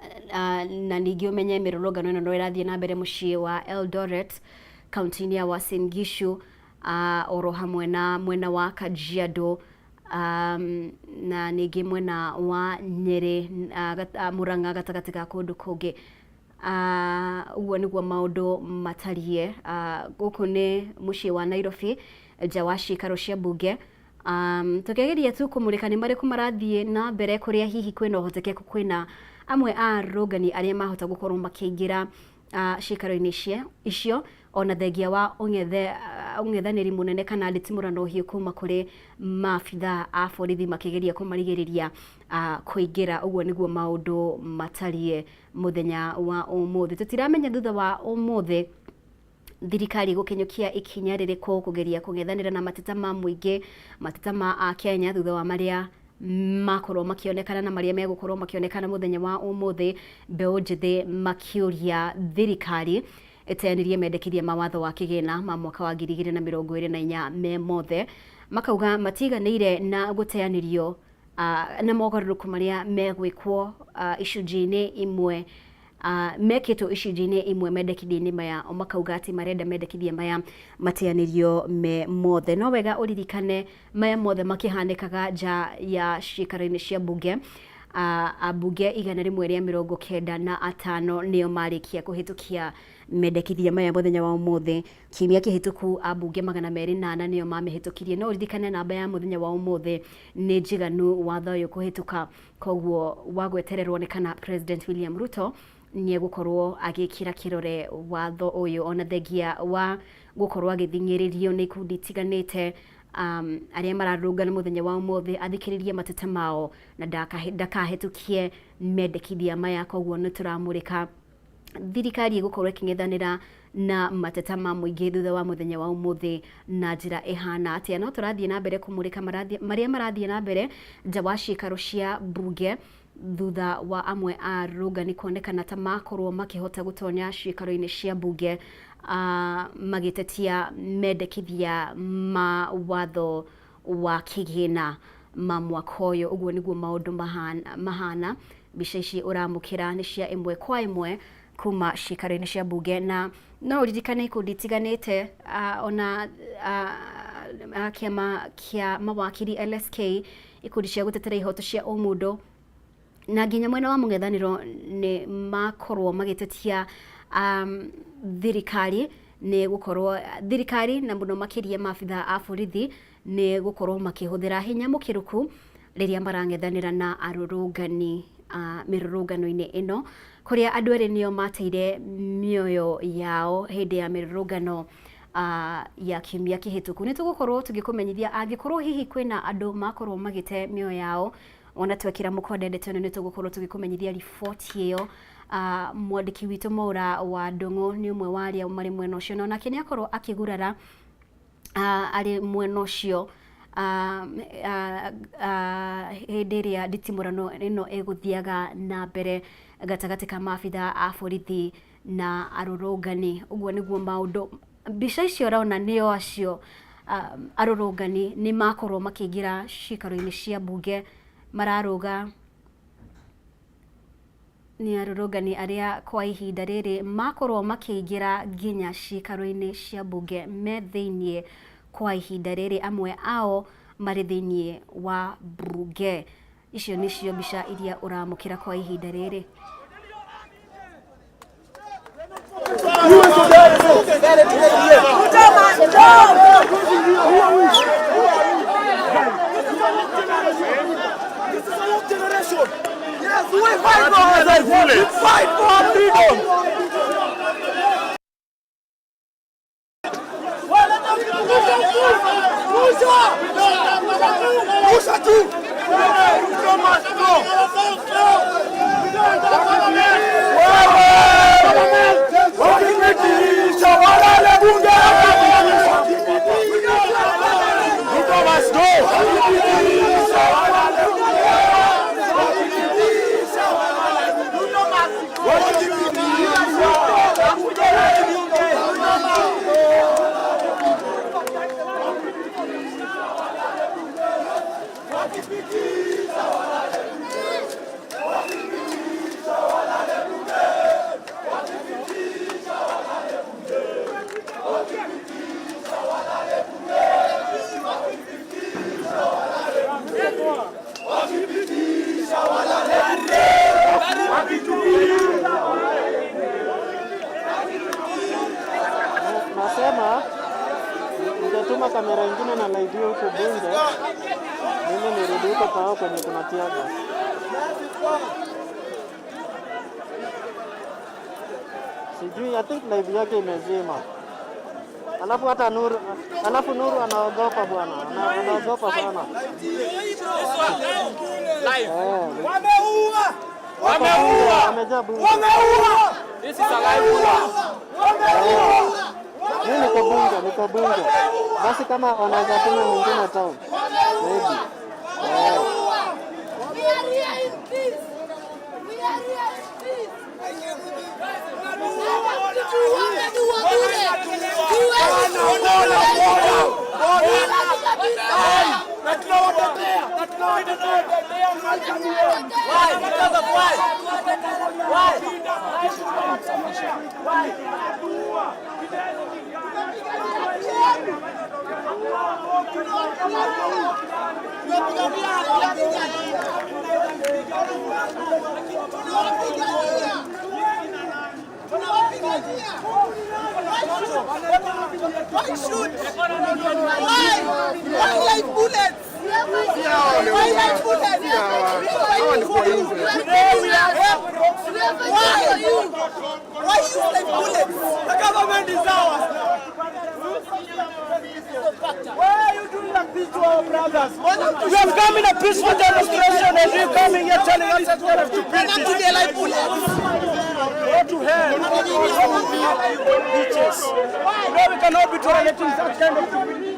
A: ningĩ ũmenye mĩrũrũngano ĩno no ĩrathiĩ na mbere mũciĩ wa Eldoret, kaunti-inĩ ya Uasin Gishu, oro hamwe na mwena wa Kajiado, na ningĩ mwena wa Nyeri, Murang'a, gatagatĩ ga kũndũ kũngĩ. Ũguo nĩguo maũndũ matariĩ. Gũkũ nĩ mũciĩ wa Nairobi, nja wa ciikaro cia mbunge, tũkĩgeria tu kũmũrĩka nĩ marĩkũ marathiĩ na mbere, kũrĩa hihi kwĩna ũhotekeku kwĩna amwe a arũrũngani arĩa mahota gũkorwo makĩingĩra ciikaro-inĩ icio, ona thengia wa ũng'ethanĩri mũnene kana nditimũrano hiũ kuma kũrĩ maabitha a borithi makĩgeria kũmarigĩrĩria kũingĩra. Ũguo nĩguo maũndũ matariĩ mũthenya wa ũmũthĩ. Tũtiramenya thutha wa ũmũthĩ thirikari gũkinyũkia ikinya rĩrĩkũ kũgeria kũng'ethanĩra na mateta ma mũingĩ, mateta ma Akenya, thutha wa marĩa makorwo makĩonekana na marĩa megũkorwo makĩonekana mũthenya wa ũmũthĩ, mbeũ njĩthĩ makĩũria thirikari ĩteanĩrie mendekithia ma watho wa kĩgĩna ma mwaka wa 2024 me mothe. Makauga matiganĩire na gũteanĩrio na mogarũrũku marĩa megwĩkwo icunjĩ-inĩ imwe, mekĩtwo icunjĩ-inĩ imwe mendekithia-inĩ maya. O makauga atĩ marenda mendekithia maya mateanĩrio me mothe. No wega ũririkane maya mothe makĩhanĩkaga nja ya ciikaro-inĩ cia mbunge, ambunge 195 nĩo marĩkia kũhĩtũkia mendekithia maya mũthenya wa ũmũthĩ. Kiumia kĩhĩtũku ambunge 204 nĩo mamĩhĩtũkirie, no ũririkane namba ya mũthenya wa ũmũthĩ nĩ njiganu watho ũyũ kũhĩtũka. Koguo wa gwetererwo nĩ kana President William Ruto nĩ egũkorwo agĩkĩra kĩrore watho ũyũ, ona thengia wa gũkorwo agĩthing'ĩrĩrio nĩ ikundi itiganĩte arĩa mararũrũngana mũthenya wa ũmũthĩ, athikĩrĩrie mateta mao na ndakahĩtũkie mendekithia maya. Koguo nĩ tũramũrĩka thirikari ĩgũkorwo ĩkĩng'ethanĩra na mateta ma mũingĩ thutha wa mũthenya wa ũmũthĩ na njĩra ĩhana atĩa. No tũrathiĩ na mbere kũmũrĩka marĩa marathiĩ na mbere nja wa ciikaro cia mbunge, thutha wa amwe a arũrũngani kuonekana ta makorwo makĩhota gũtonya ciikaro-inĩ cia mbunge, magĩtetia mendekithia ma watho wa kĩgĩna ma mwaka ũyũ. Ũguo nĩguo maũndũ mahana. Mbica ici ũramũkĩra nĩ cia ĩmwe kwa ĩmwe kuma ciikaro-inĩ cia mbunge, na no ũririkane ikundi itiganĩte, ona kĩama kĩa mawakiri LSK, ikundi cia gũtetera ihoto cia ũmũndũ, na nginya mwena wa mũng'ethanĩro nĩ makorwo magĩtetia thirikari nĩ gũkorwo thirikari na mũno makĩria maabitha a borithi nĩ gũkorwo makĩhũthĩra hinya mũkĩrũku rĩrĩa marang'ethanĩra na arũrũngani. mĩrũrũngano-inĩ ĩno kũrĩa andũ erĩ nĩo mateire mĩoyo yao hĩndĩ ya mĩrũrũngano ya kiumia kĩhĩtũku. Nĩ tũgũkorwo tũgĩkũmenyithia angĩkorwo hihi kwĩna andũ makorwo magĩte mĩoyo yao ona twekĩra mũkonde ndeto ĩno nĩ tũgũkorwo tũgĩkũmenyithia riboti ĩyo. Mwandĩki witũ Mwaura wa Ndung'u nĩ ũmwe wa arĩa marĩ mwena ũcio na onake nĩ akorwo akĩgurara arĩ mwena ũcio hĩndĩ ĩrĩa nditimũrano ĩno ĩgũthiaga na mbere gatagatĩ ka maabitha a borithi na arũrũngani. Ũguo nĩguo maũndũ mbica icio ũrona nĩo acio arũrũngani nĩ makorwo makĩingĩra cikaro-inĩ cia mbunge mararũga nĩ arũrũngani arĩa kwa ihinda rĩrĩ makorwo makĩingĩra nginya cikaro-inĩ cia mbunge me thĩiniĩ kwa ihinda rĩrĩ amwe ao marĩ thĩiniĩ wa mbunge. Icio nĩcio mbica iria ũramũkĩra kwa ihinda rĩrĩ.
G: This is our generation. Yes, we fight for our we fight for our freedom. Rusha tu! Ruto must go! Wakipitisha walale bunge! Ruto must go! Wakipitisha walale bunge! Wakipitisha walale Ruto must go! Wakipitisha walale bunge! Ruto must go!
F: Nasema ningetuma kamera ingine na live hiyo huku bunge, mimi nirudi huko pao kwenye kuna tear gas. Sijui, I think live yake imezima. Alafu hata Nuru, alafu Nuru anaogopa bwana, anaogopa sana.
G: Live.
F: Eh,
G: Wameua!
F: Wameua! Amejaa bunge.
G: Wameua! This is a live. Wameua!
F: Mimi niko bunge, niko bunge. Basi kama wanaweza tuma mwingine town. Maybe. Eh.
I: We are here in peace. We are here in peace. Wameua bure. Tuwezi
G: Na tunawatetea, na tunawatetea. Why? Because of why? Why? Why?
I: Why shoot? Why? Why live bullets? Why live bullets? Why? Why use live bullets?
G: The government is ours. Why are you doing like this to our brothers? We have come in a peaceful demonstration and you're coming here telling us that we have to
I: Welcome to the live bullets.
G: Go to hell. Bitches. No, we cannot be tolerating such kind of stupidity.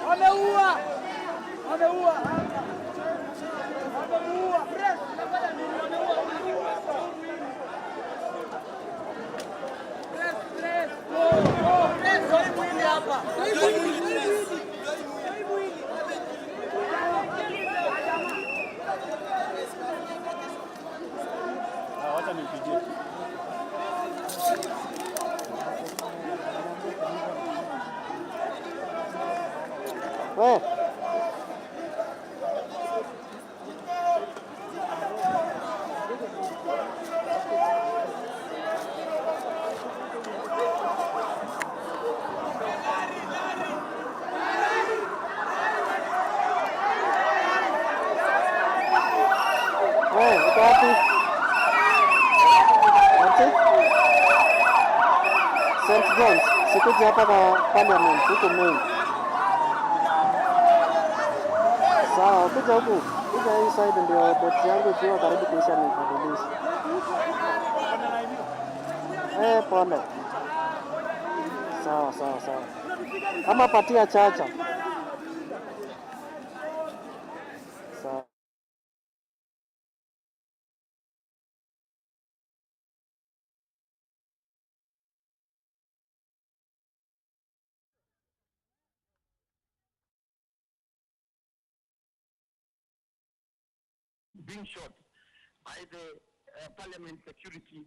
G: Wameua! Wameua! Wameua! Press! Press, press! Go, go! Press! Toi mwili hapa. Toi mwili. Toi mwili.
F: We. We, uko wapi? Ati? St. John's. Sikuji hapa kwa Parliament, huku main. Sawa, kuja huku. Kuja hii side ndio betri yangu ikiwa karibu kuisha nibadilishe. Eh, pole. Sawa, sawa, sawa. Ama patia chacha. Sawa.
J: Being shot by the parliament security team.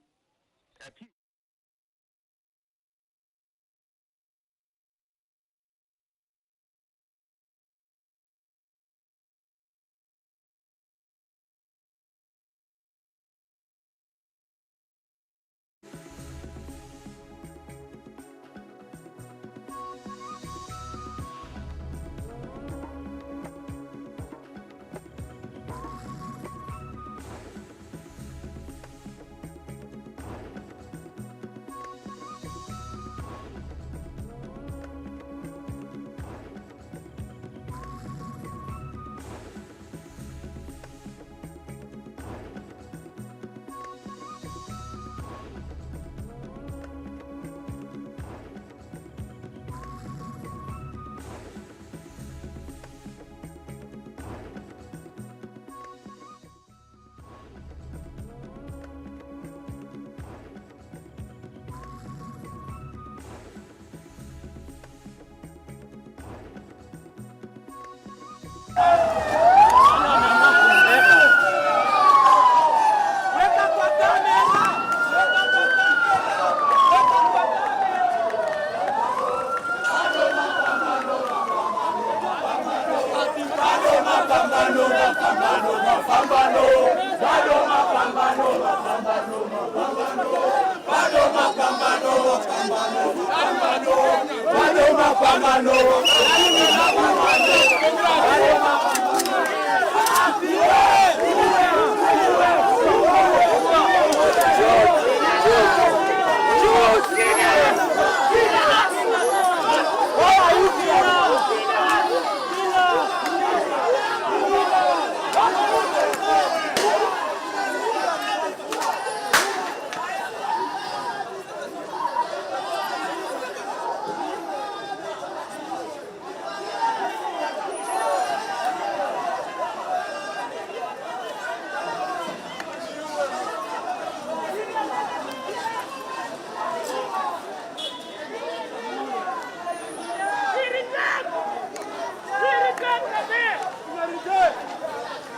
H: We reject the bill!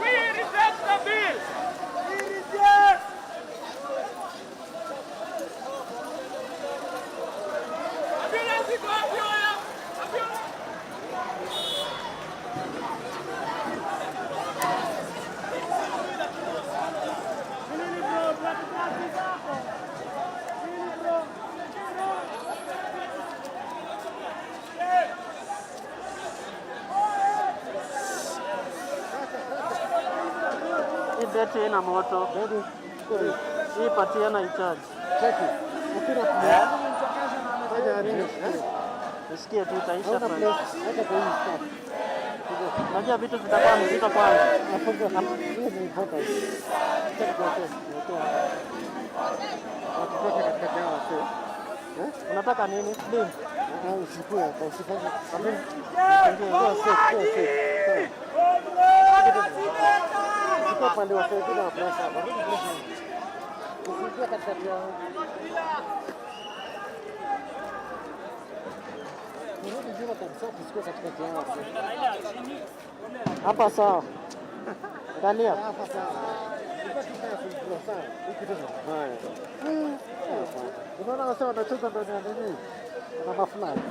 H: We reject the bill! We reject! Ambulance iko wapi wewe? Ambulance!
F: Hii betri ina moto. Hii patia na icharge. Nisikie tu itaisha tu. Unajua vitu zitakuwa mzito kwanza. Unataka nini? Slim. Hapa sawa. Angalia.
K: Unaona wase wanacheza ndani ya nini? Na mafulani.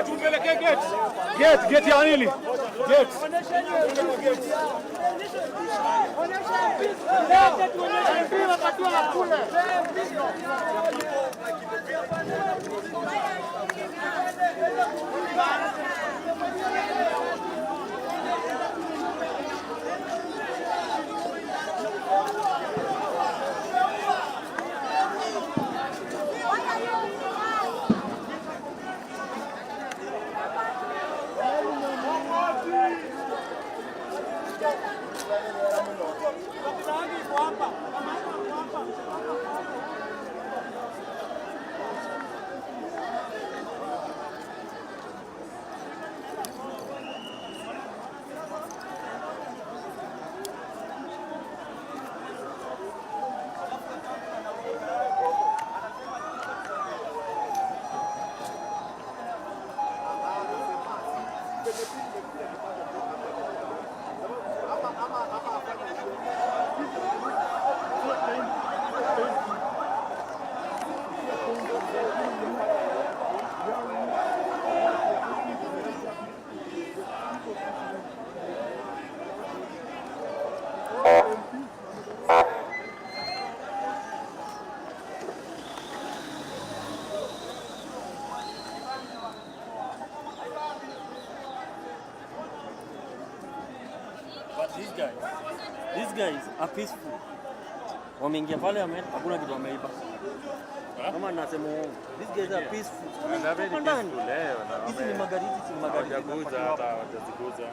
H: Tupeleke gate. Gate, gate ya nini? Gate.
F: But these guys are peaceful. Wameingia pale hakuna kitu wameiba. Kama nasema uongo. These guys are peaceful. Wametoka ndani. Hizi ni magari, hizi si magari.
L: Hawajaguza hata hawajaziguza.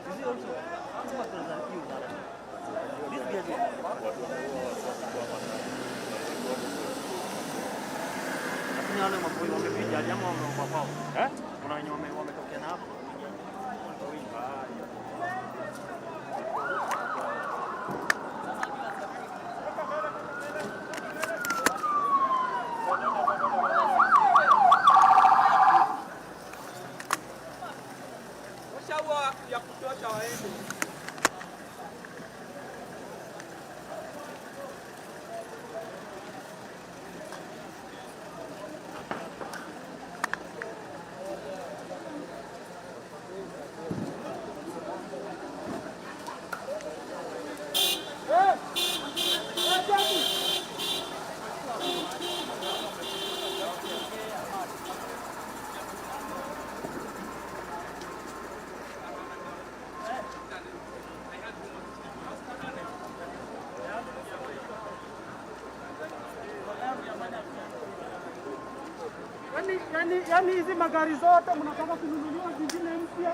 F: Hizi also hizi magari za hiyo mara. These guys
L: Watu wameua watu walikuwa
F: lakini wale maboi wamepiga jamaa wameomba kwao.
L: Eh?
F: Kuna wenye wametokea na hapo.
H: Washaua ya kutosha waende.
K: Yaani hizi magari zote mnataka kununuliwa zingine mpya?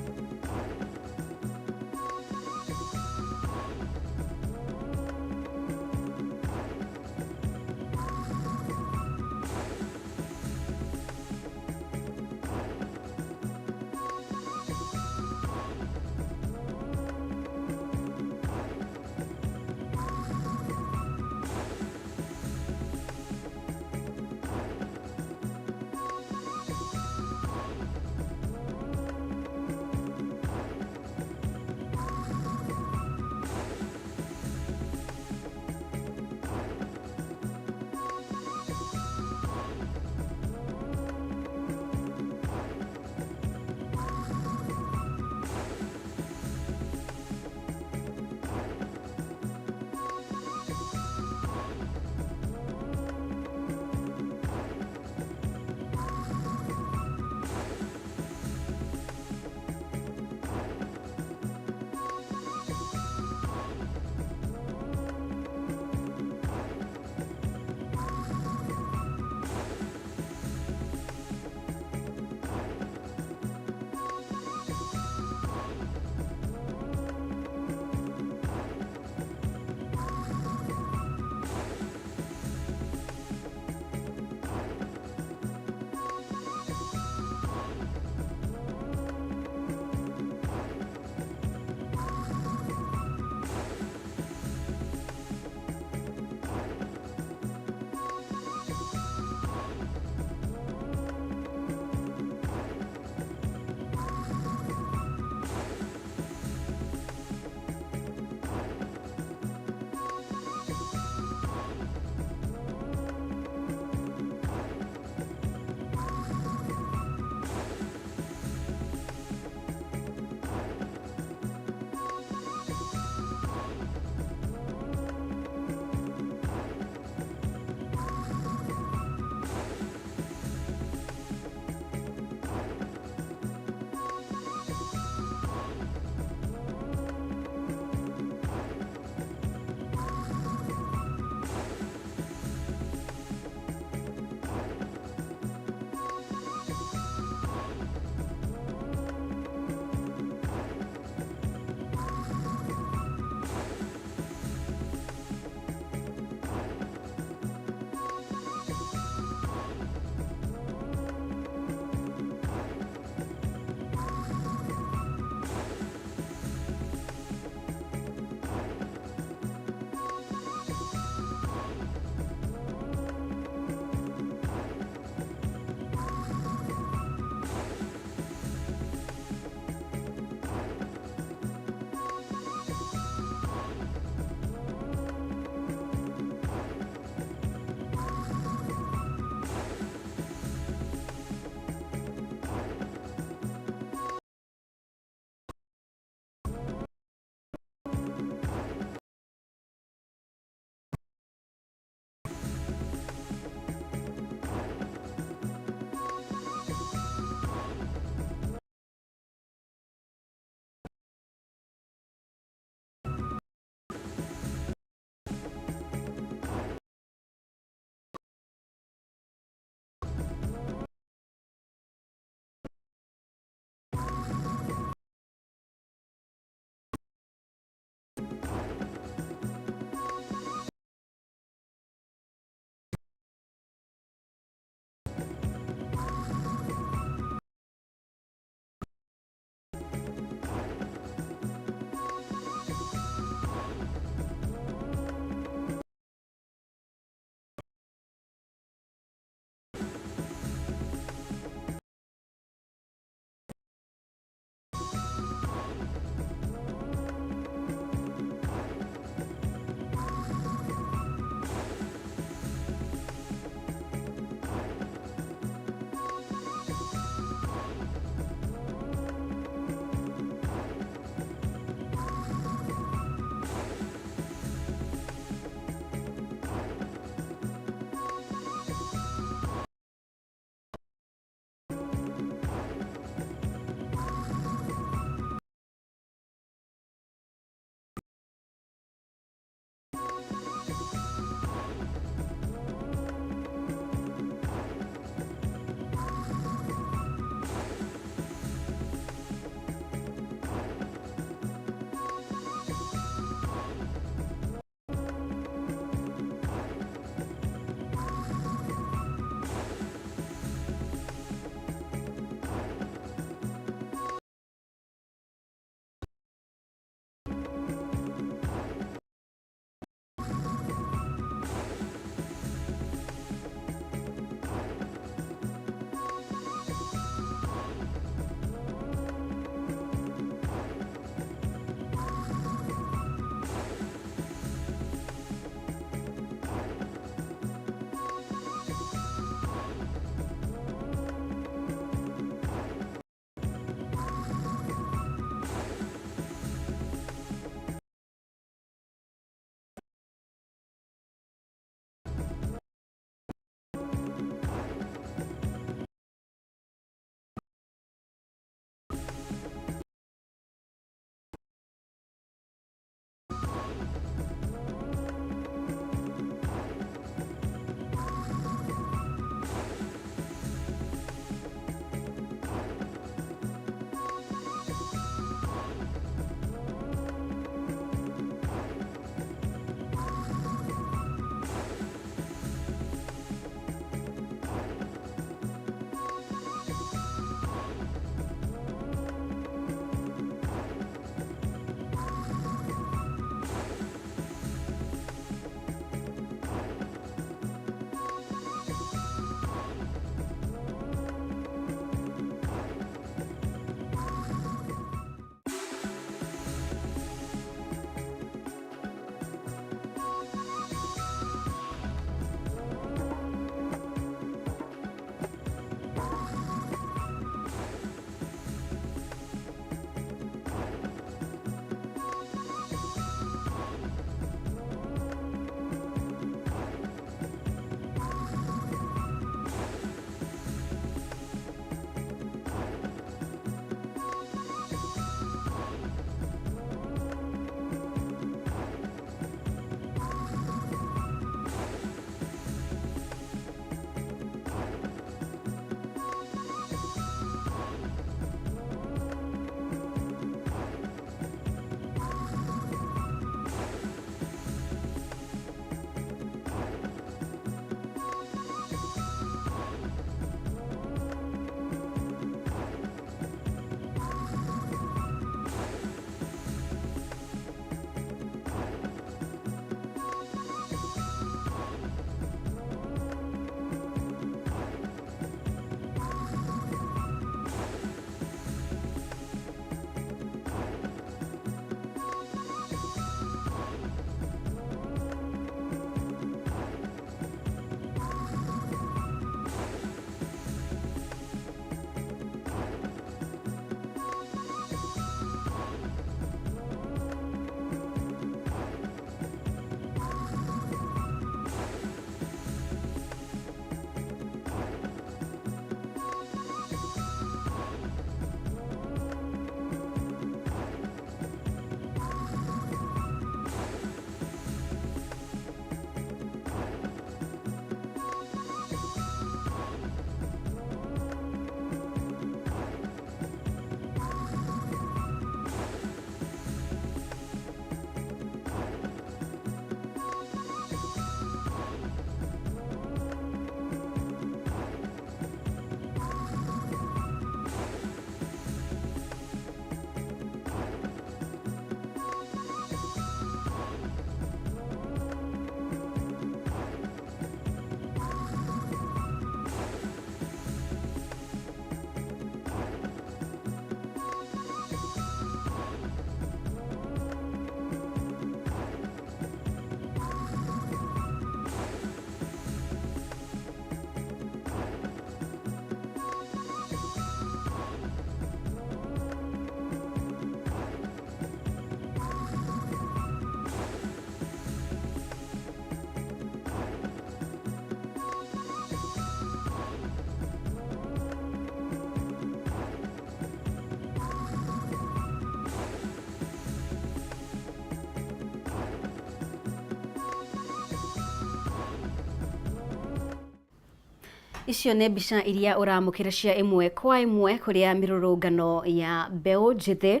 A: Icio nĩ mbica iria ũramũkĩra cia ĩmwe kwa ĩmwe kũrĩa mĩrũrũngano ya mbeũ njĩthĩ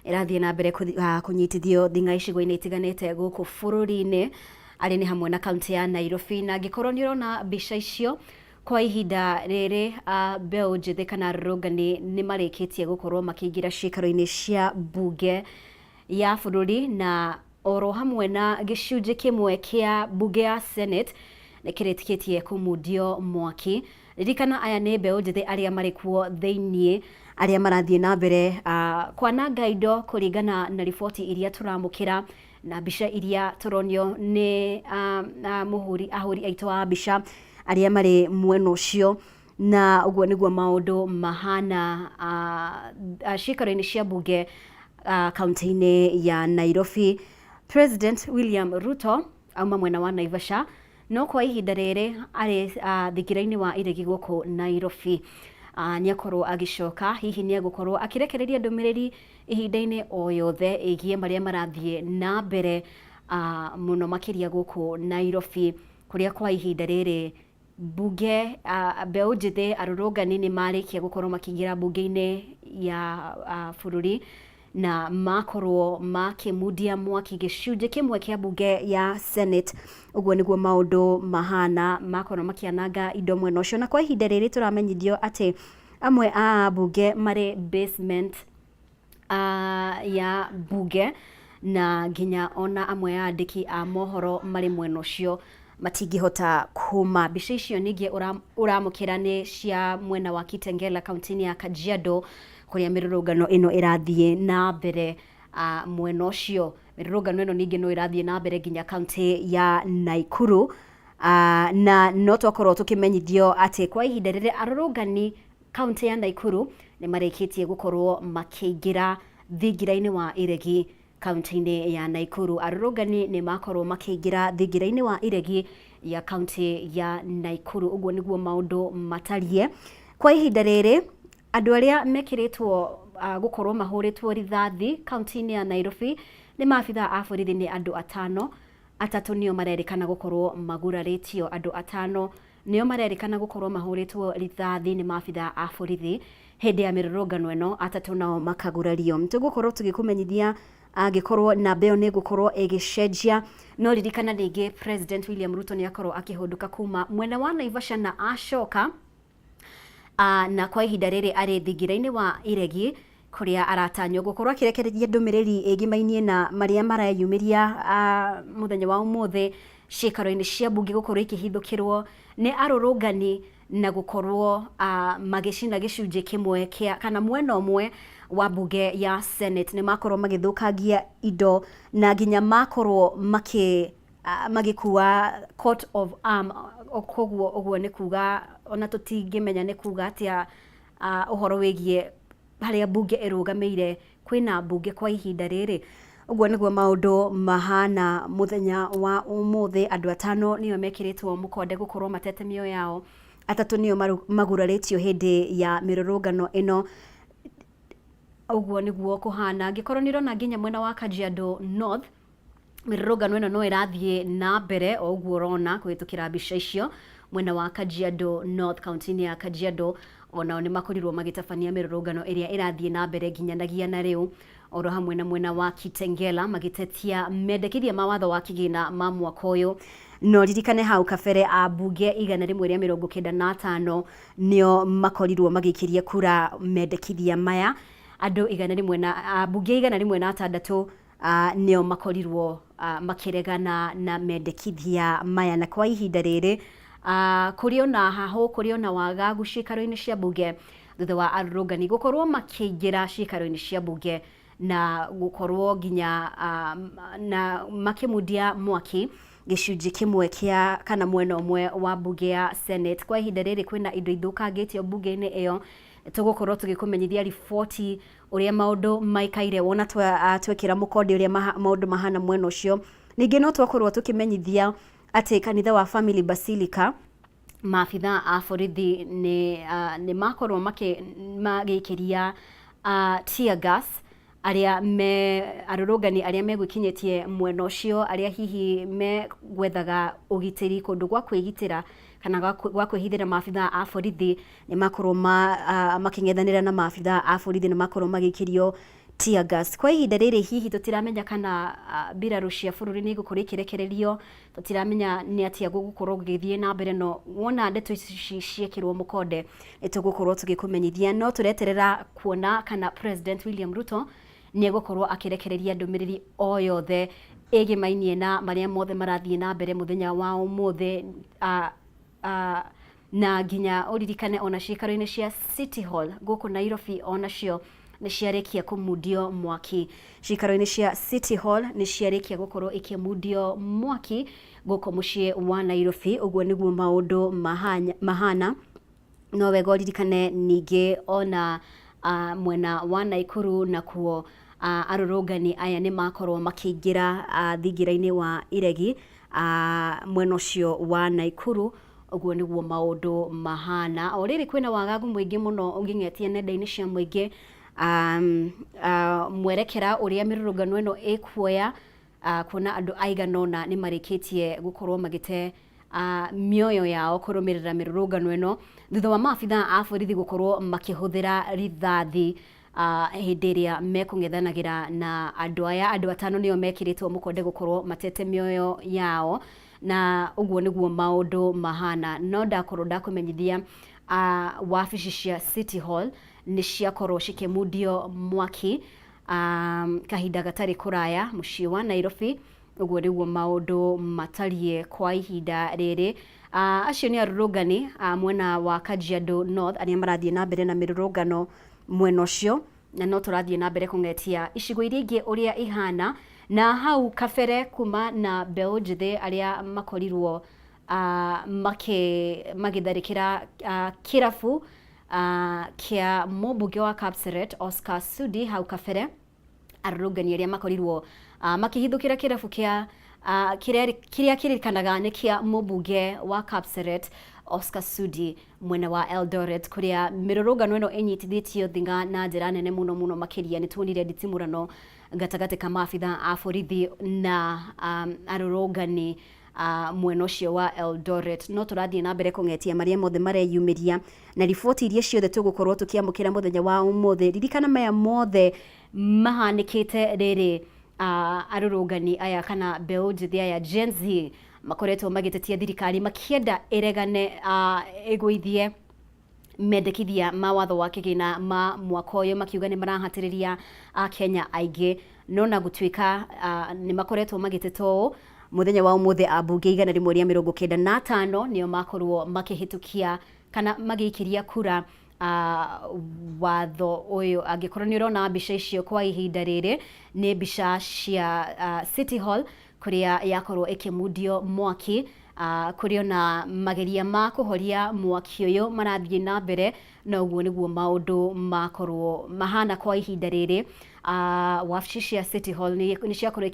A: ĩrathiĩ na mbere kũnyitithio thing'a icigo-inĩ itiganĩte gũkũ bũrũri-inĩ, arĩ nĩ hamwe na kaunti ya Nairobi. Na angĩkorwo nĩ ũrona mbica icio kwa ihinda rĩrĩ, mbeũ njĩthĩ kana arũrũngani nĩ marĩkĩtie gũkorwo makĩingĩra ciikaro-inĩ cia mbunge ya bũrũri, na oro hamwe na gĩcunjĩ kĩmwe kĩa mbunge ya Senate nĩ kĩrĩkĩtie kũmundio mwaki. Ririkana aya nĩ mbeũ njĩthĩ arĩa marĩ kuo thĩiniĩ, arĩa marathiĩ na mbere kwananga indo kũringana na riboti iria tũramũkĩra na mbica iria tũronio nĩ mũhũri ahũri aitũ a mbica arĩa marĩ mwena ũcio. Na ũguo nĩguo maũndũ mahana ciikaro-inĩ cia mbunge kaunti-inĩ ya Nairobi. President William Ruto auma mwena wa Naivasha, no kwa ihinda rĩrĩ arĩ thingira-inĩ wa iregi gũkũ Nairobi. Nĩ akorwo agĩcoka, hihi nĩ egũkorwo akĩrekereria ndũmĩrĩri ihinda-inĩ o yothe ĩgiĩ marĩa marathiĩ na mbere mũno makĩria gũkũ Nairobi, kũrĩa kwa ihinda rĩrĩ mbunge, mbeũ njĩthĩ arũrũngani nĩ marĩkia gũkorwo makĩingĩra mbunge-inĩ ya bũrũri na makorwo makĩmundia mwaki gĩcunjĩ kĩmwe kĩa mbunge ya Senate. Ũguo nĩguo maũndũ mahana, makorwo makĩananga indo mwena ũcio. Na kwa ihinda rĩrĩ tũramenyithio atĩ amwe a ambunge marĩ basement ya mbunge, na nginya ona amwe a andĩki a mohoro marĩ mwena ũcio matingĩhota kuma. Mbica icio ningĩ ũramũkĩra nĩ cia mwena wa Kitengela kaunti-inĩ ya Kajiado, kũrĩa mĩrũrũngano ĩno ĩrathiĩ na mbere mwena ũcio. Mĩrũrũngano ĩno ningĩ no ĩrathiĩ na mbere nginya kaunti ya Naikuru, na no twakorwo tũkĩmenyithio atĩ kwa ihinda rĩrĩ arũrũngani kaunti ya Naikuru nĩ marĩkĩtie gũkorwo makĩingĩra thingira-inĩ wa iregi kaunti-inĩ ya Naikuru. Arũrũngani nĩ makorwo makĩingĩra thingira-inĩ wa iregi ya kaunti ya Naikuru. Ũguo nĩguo maũndũ matariĩ kwa ihinda rĩrĩ. Andũ arĩa mekĩrĩtwo gũkorwo mahũrĩtwo rithathi kaunti-inĩ ya Nairobi nĩ maabithaa a borithi, nĩ andũ atano. Atatũ nĩo marerĩkana gũkorwo magurarĩtio. Andũ atano nĩo marerĩkana gũkorwo mahũrĩtwo rithathi nĩ maabithaa a borithi hĩndĩ ya mĩrũrũngano ĩno, atatũ nao makagurario. Tũgũkorwo tũgĩkũmenyithia angĩkorwo namba ĩyo nĩ ĩgũkorwo ĩgĩcenjia. No ririkana ningĩ President William Ruto nĩ akorwo akĩhũndũka kuma mwena wa Naivasha na acoka, na kwa ihinda rĩrĩ arĩ thingira-inĩ wa iregi kũrĩa aratanywo gũkorwo akĩrekereria ndũmĩrĩri ĩgimainie na marĩa mareyumĩria mũthenya wa ũmũthĩ, ciikaro-inĩ cia mbunge gũkorwo ikĩhithũkĩrwo nĩ arũrũngani na gũkorwo magĩcina gĩcunjĩ kĩmwe kĩa kana mwena ũmwe wa mbunge ya Senate. Nĩ makorwo magĩthũkangia indo na nginya makorwo magĩkua coat of arm. Koguo ũguo nĩ kuga ona tũtingĩmenya nĩ kuga atĩa ũhoro wĩgiĩ harĩa mbunge ĩrũgamĩire kwĩna mbunge kwa ihinda rĩrĩ. Ũguo nĩguo maũndũ mahana mũthenya wa ũmũthĩ. Andũ atano nĩo mekĩrĩtwo mũkonde gũkorwo matete mĩoyo yao, atatũ nĩo magurarĩtio hĩndĩ ya mĩrũrũngano ĩno. Ũguo nĩguo kũhana. Angĩkorwo nĩ ũrona nginya mwena wa Kajiado North, mĩrũrũngano ĩno no ĩrathiĩ na mbere o ũguo ũrona kũhĩtũkĩra mbica icio. Mwena wa Kajiado North, kaunti-inĩ ya Kajiado, onao nĩ makorirwo magĩtabania mĩrũrũngano ĩrĩa ĩrathiĩ na mbere nginyanagia na rĩu, oro hamwe na mwena wa Kitengela, magĩtetia mendekithia ma watho wa kĩgĩna ma mwaka ũyũ. No ririkane hau kabere ambunge 195 nĩo makorirwo magĩikĩria kura mendekithia maya. Andũ 100 na ambunge 106 nĩo makorirwo makĩregana na mendekithia maya. Na kwa ihinda rĩrĩ kũrĩ ona hahũ, kũrĩ ona wagagu ciikaro-inĩ cia mbunge thutha wa arũrũngani gũkorwo makĩingĩra ciikaro-inĩ cia mbunge na gũkorwo nginya na makĩmundia mwaki gĩcunjĩ kĩmwe kĩa kana mwena ũmwe wa mbunge ya Senate. Kwa ihinda rĩrĩ kwĩna indo ithũkangĩtio mbunge-inĩ ĩyo. Tũgũkorwo tũgĩkũmenyithia riboti ũrĩa maũndũ maikaire wona twekĩra mũkonde ũrĩa maũndũ mahana mwena ũcio. Ningĩ no twakorwo tũkĩmenyithia atĩ kanitha wa Family Basilica, maabithaa a borithi nĩ makorwo magĩikĩria tear gas. Arĩa me arũrũngani arĩa megwĩkinyĩtie mwena ũcio, arĩa hihi megwethaga ũgitĩri kũndũ gwa kwĩgitĩra kana gwa kwĩhithĩra maabitha a borithi, nĩ makorwo makĩng'ethanĩra na maabitha a borithi na makorwo magĩikĩrio tear gas. Kwa ihinda rĩrĩ hihi tũtiramenya kana mbirarũ cia bũrũri nĩ igũkorwo ikĩrekererio, tũtiramenya nĩ atĩa gũgũkorwo gũgĩthiĩ na mbere, no wona ndeto ici ciekĩrwo mũkonde nĩ tũgũkorwo tũgĩkũmenyithia. No tũreterera kuona kana President William Ruto nĩ egũkorwo akĩrekereria ndũmĩrĩri o yothe ĩgĩmainie na marĩa mothe marathiĩ na mbere mũthenya wa ũmũthĩ. Na nginya ũririkane ona ciikaro-inĩ cia City Hall gũkũ Nairobi onacio nĩ ciarĩkia kũmundio mwaki. Ciikaro-inĩ cia City Hall nĩ ciarĩkia gũkorwo ikĩmundio mwaki gũkũ mũciĩ wa Nairobi. Ũguo nĩguo maũndũ mahana. No wega ũririkane ningĩ ona mwena wa Naikuru nakuo arũrũngani aya nĩ makorwo makĩingĩra thingira-inĩ wa iregi mwena ũcio wa Naikuru. Ũguo nĩguo maũndũ mahana. O rĩrĩ kwĩna wagagu mũingĩ mũno ũngĩng'etia nenda-inĩ cia mũingĩ mwerekera ũrĩa mĩrũrũngano ĩno ĩkuoya, kuona andũ aigana ũna nĩ marĩkĩtie gũkorwo magĩte mĩoyo yao kũrũmĩrĩra mĩrũrũngano ĩno thutha wa maabitha a borithi gũkorwo makĩhũthĩra rithathi hĩndĩ ĩrĩa mekũng'ethanagĩra na andũ aya. Andũ atano nĩo mekĩrĩtwo mũkonde gũkorwo matete mĩoyo yao, na ũguo nĩguo maũndũ mahana. No ndakorwo ndakũmenyithia wabici cia City Hall nĩ ciakorwo cikĩmundio mwaki kahinda gatarĩ kũraya mũciĩ wa Nairobi. Ũguo nĩguo maũndũ matariĩ kwa ihinda rĩrĩ. Acio nĩ arũrũngani mwena wa Kajiado North arĩa marathiĩ na mbere na mĩrũrũngano mwena ũcio, na no tũrathiĩ na mbere kũng'etia icigo iria ingĩ ũrĩa ihana. Na hau kabere kuma na mbeũ njĩthĩ arĩa makorirwo magĩtharĩkĩra kĩrabu kĩa mũmbunge wa Kapseret Oscar Sudi. Hau kabere arũrũngani arĩa makorirwo makĩhithũkĩra kĩrabu kĩa kĩrĩa kĩririkanaga nĩ kĩa mũmbunge wa Kapseret Oscar Sudi mwena wa Eldoret, kũrĩa mĩrũrũngano ĩno ĩnyitithĩtio thing'a na njĩra nene mũno mũno makĩria. Nĩ tuonire nditimũrano gatagatĩ ka maabitha a borithi na arũrũngani mwena ũcio wa Eldoret. No tũrathiĩ na mbere kũng'etia marĩa mothe mareyumĩria na riboti iria ciothe tũgũkorwo tũkĩamũkĩra mũthenya wa ũmũthĩ. Ririkana maya mothe mahanĩkĩte rĩrĩ arũrũngani aya kana mbeũ njĩthĩ aya Gen Z makoretwo magĩtetia thirikari makĩenda ĩregane ĩgũithie mendekithia ma watho wa kĩgĩna ma mwaka ũyũ, makiuga nĩ marahatĩrĩria Akenya aingĩ. No na gũtuĩka nĩ makoretwo magĩteta ũũ, mũthenya wa ũmũthĩ ambunge 195 nĩo makorwo makĩhĩtũkia kana magĩikĩria kura watho ũyũ. Angĩkorwo nĩ ũrona mbica icio kwa ihinda rĩrĩ, nĩ mbica cia City Hall kũrĩa yakorwo ĩkĩmundio mwaki, kũrĩ ona mageria ma kũhoria mwaki ũyũ marathiĩ na mbere. Na ũguo nĩguo maũndũ makorwo mahana kwa ihinda rĩrĩ. Wabici cia City Hall nĩ ciakorwo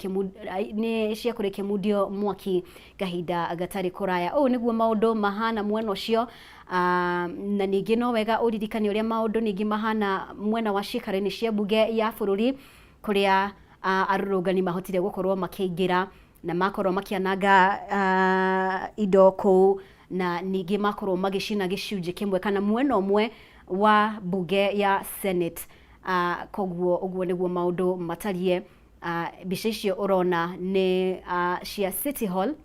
A: ikĩmundio mwaki kahinda gatarĩ kũraya. Ũũ nĩguo maũndũ mahana mwena ũcio. Na ningĩ no wega ũririkane ũrĩa maũndũ ningĩ mahana mwena wa ciikaro-inĩ cia mbunge ya bũrũri, kũrĩa arũrũngani mahotire gũkorwo makĩingĩra na makorwo makĩananga indo kũu, na ningĩ makorwo magĩcina gĩcunjĩ kĩmwe kana mwena ũmwe wa mbunge ya Senate. Koguo ũguo nĩguo maũndũ matariĩ. Mbica icio ũrona nĩ cia City Hall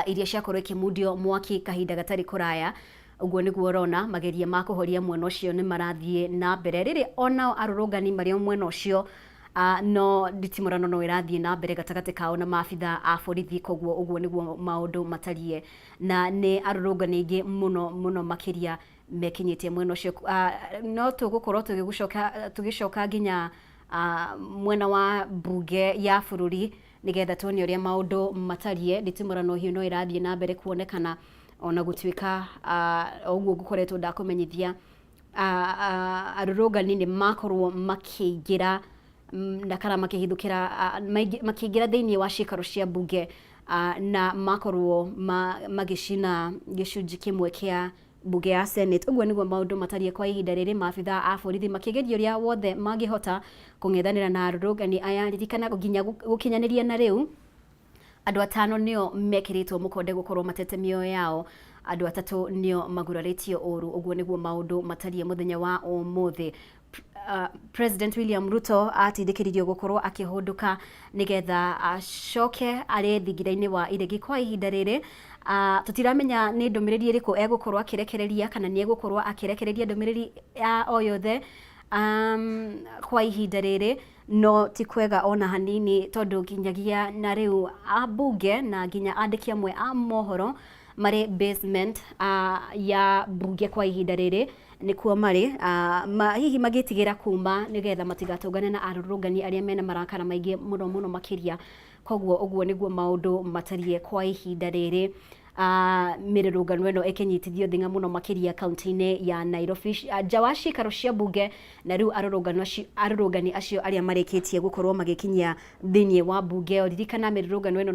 A: iria ciakorwo ikĩmundio mwaki kahinda gatarĩ kũraya. Ũguo nĩguo ũrona mageria ma kũhoria mwena ũcio nĩ marathiĩ na mbere rĩrĩ onao arũrũngani marĩ o mwena ũcio, no nditimũrano no ĩrathiĩ na mbere gatagatĩ kao na maabitha a borithi. Koguo ũguo nĩguo maũndũ matariĩ, na nĩ arũrũngani aingĩ mũno mũno makĩria mekinyĩtie mwena ũcio. No tũgũkorwo tũgĩgũcoka tũgĩcoka nginya mwena wa mbunge ya bũrũri nĩgetha tuone ũrĩa maũndũ matariĩ. Nditimũrano hiũ no ĩrathiĩ na mbere kuonekana, ona gũtuĩka ũguo ngũkoretwo ndakũmenyithia arũrũngani nĩ makorwo makĩingĩra na kana makĩhithũkĩra makĩingĩra thĩinĩ wa ciikaro cia mbunge na makorwo magĩcina gĩcunjĩ kĩmwe kĩa Bunge ya Senate. Ũguo nĩguo maũndũ matariĩ kwa ihinda rĩrĩ, maabithaa a borithi makĩgeria ũrĩa wothe mangĩhota kũng'ethanĩra na arũrũngani aya. Ririkana nginya gũkinyanĩria na rĩu andũ atano nĩo mekĩrĩtwo mũkonde gũkorwo matete mĩoyo yao, andũ atatũ nĩo magurarĩtio ũru. Ũguo nĩguo maũndũ matariĩ mũthenya wa ũmũthĩ. President William Ruto atindĩkĩrĩirio gũkorwo akĩhũndũka nĩgetha acoke arĩ thingira-inĩ wa iregi kwa ihinda rĩrĩ. Tũtiramenya nĩ ndũmĩrĩri ĩrĩkũ egũkorwo akĩrekereria kana nĩ egũkorwo akĩrekereria ndũmĩrĩri o yothe kwa ihinda rĩrĩ, no ti kwega ona hanini tondũ nginyagia na rĩu ambunge na nginya andĩki amwe a mohoro marĩ basement ya mbunge kwa ihinda rĩrĩ nĩkuo marĩ ma, hihi magĩtigĩra kuma nĩgetha matigatũngane na arũrũngani arĩa mena marakara maingĩ mũno mũno makĩria. Koguo ũguo nĩguo maũndũ matariĩ kwa ihinda rĩrĩ. Mĩrũrũngano ĩno ĩkĩnyitithio thing'a mũno makĩria kaunti-inĩ ya Nairobi nja wa cikaro cia mbunge, na rĩu arũrũngani acio arĩa marĩkĩtie gũkorwo magĩkinyia thĩinĩ wa mbunge ĩyo. Ririkana mĩrũrũngano ĩno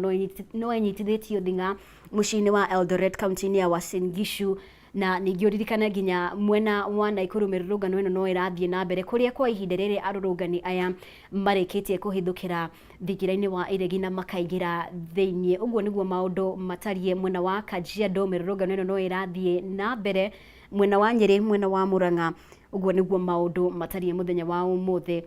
A: no ĩnyitithĩtio thing'a mũciĩ-inĩ wa Eldoret kaunti-inĩ ya Uasin Gishu, na ningĩ ũririkane nginya mwena wa Nakuru mĩrũrũngano ĩno no ĩrathiĩ na mbere kũrĩa kwa ihinda rĩrĩ arũrũngani aya marĩkĩtie kũhithũkĩra thingira-inĩ wa iregi na makaingĩra thĩinĩ. Ũguo nĩguo maũndũ matariĩ mwena wa Kajiado, mĩrũrũngano ĩno no ĩrathiĩ na mbere mwena wa Nyĩrĩ, mwena wa Murang'a. Ũguo nĩguo maũndũ matariĩ mũthenya wa ũmũthĩ.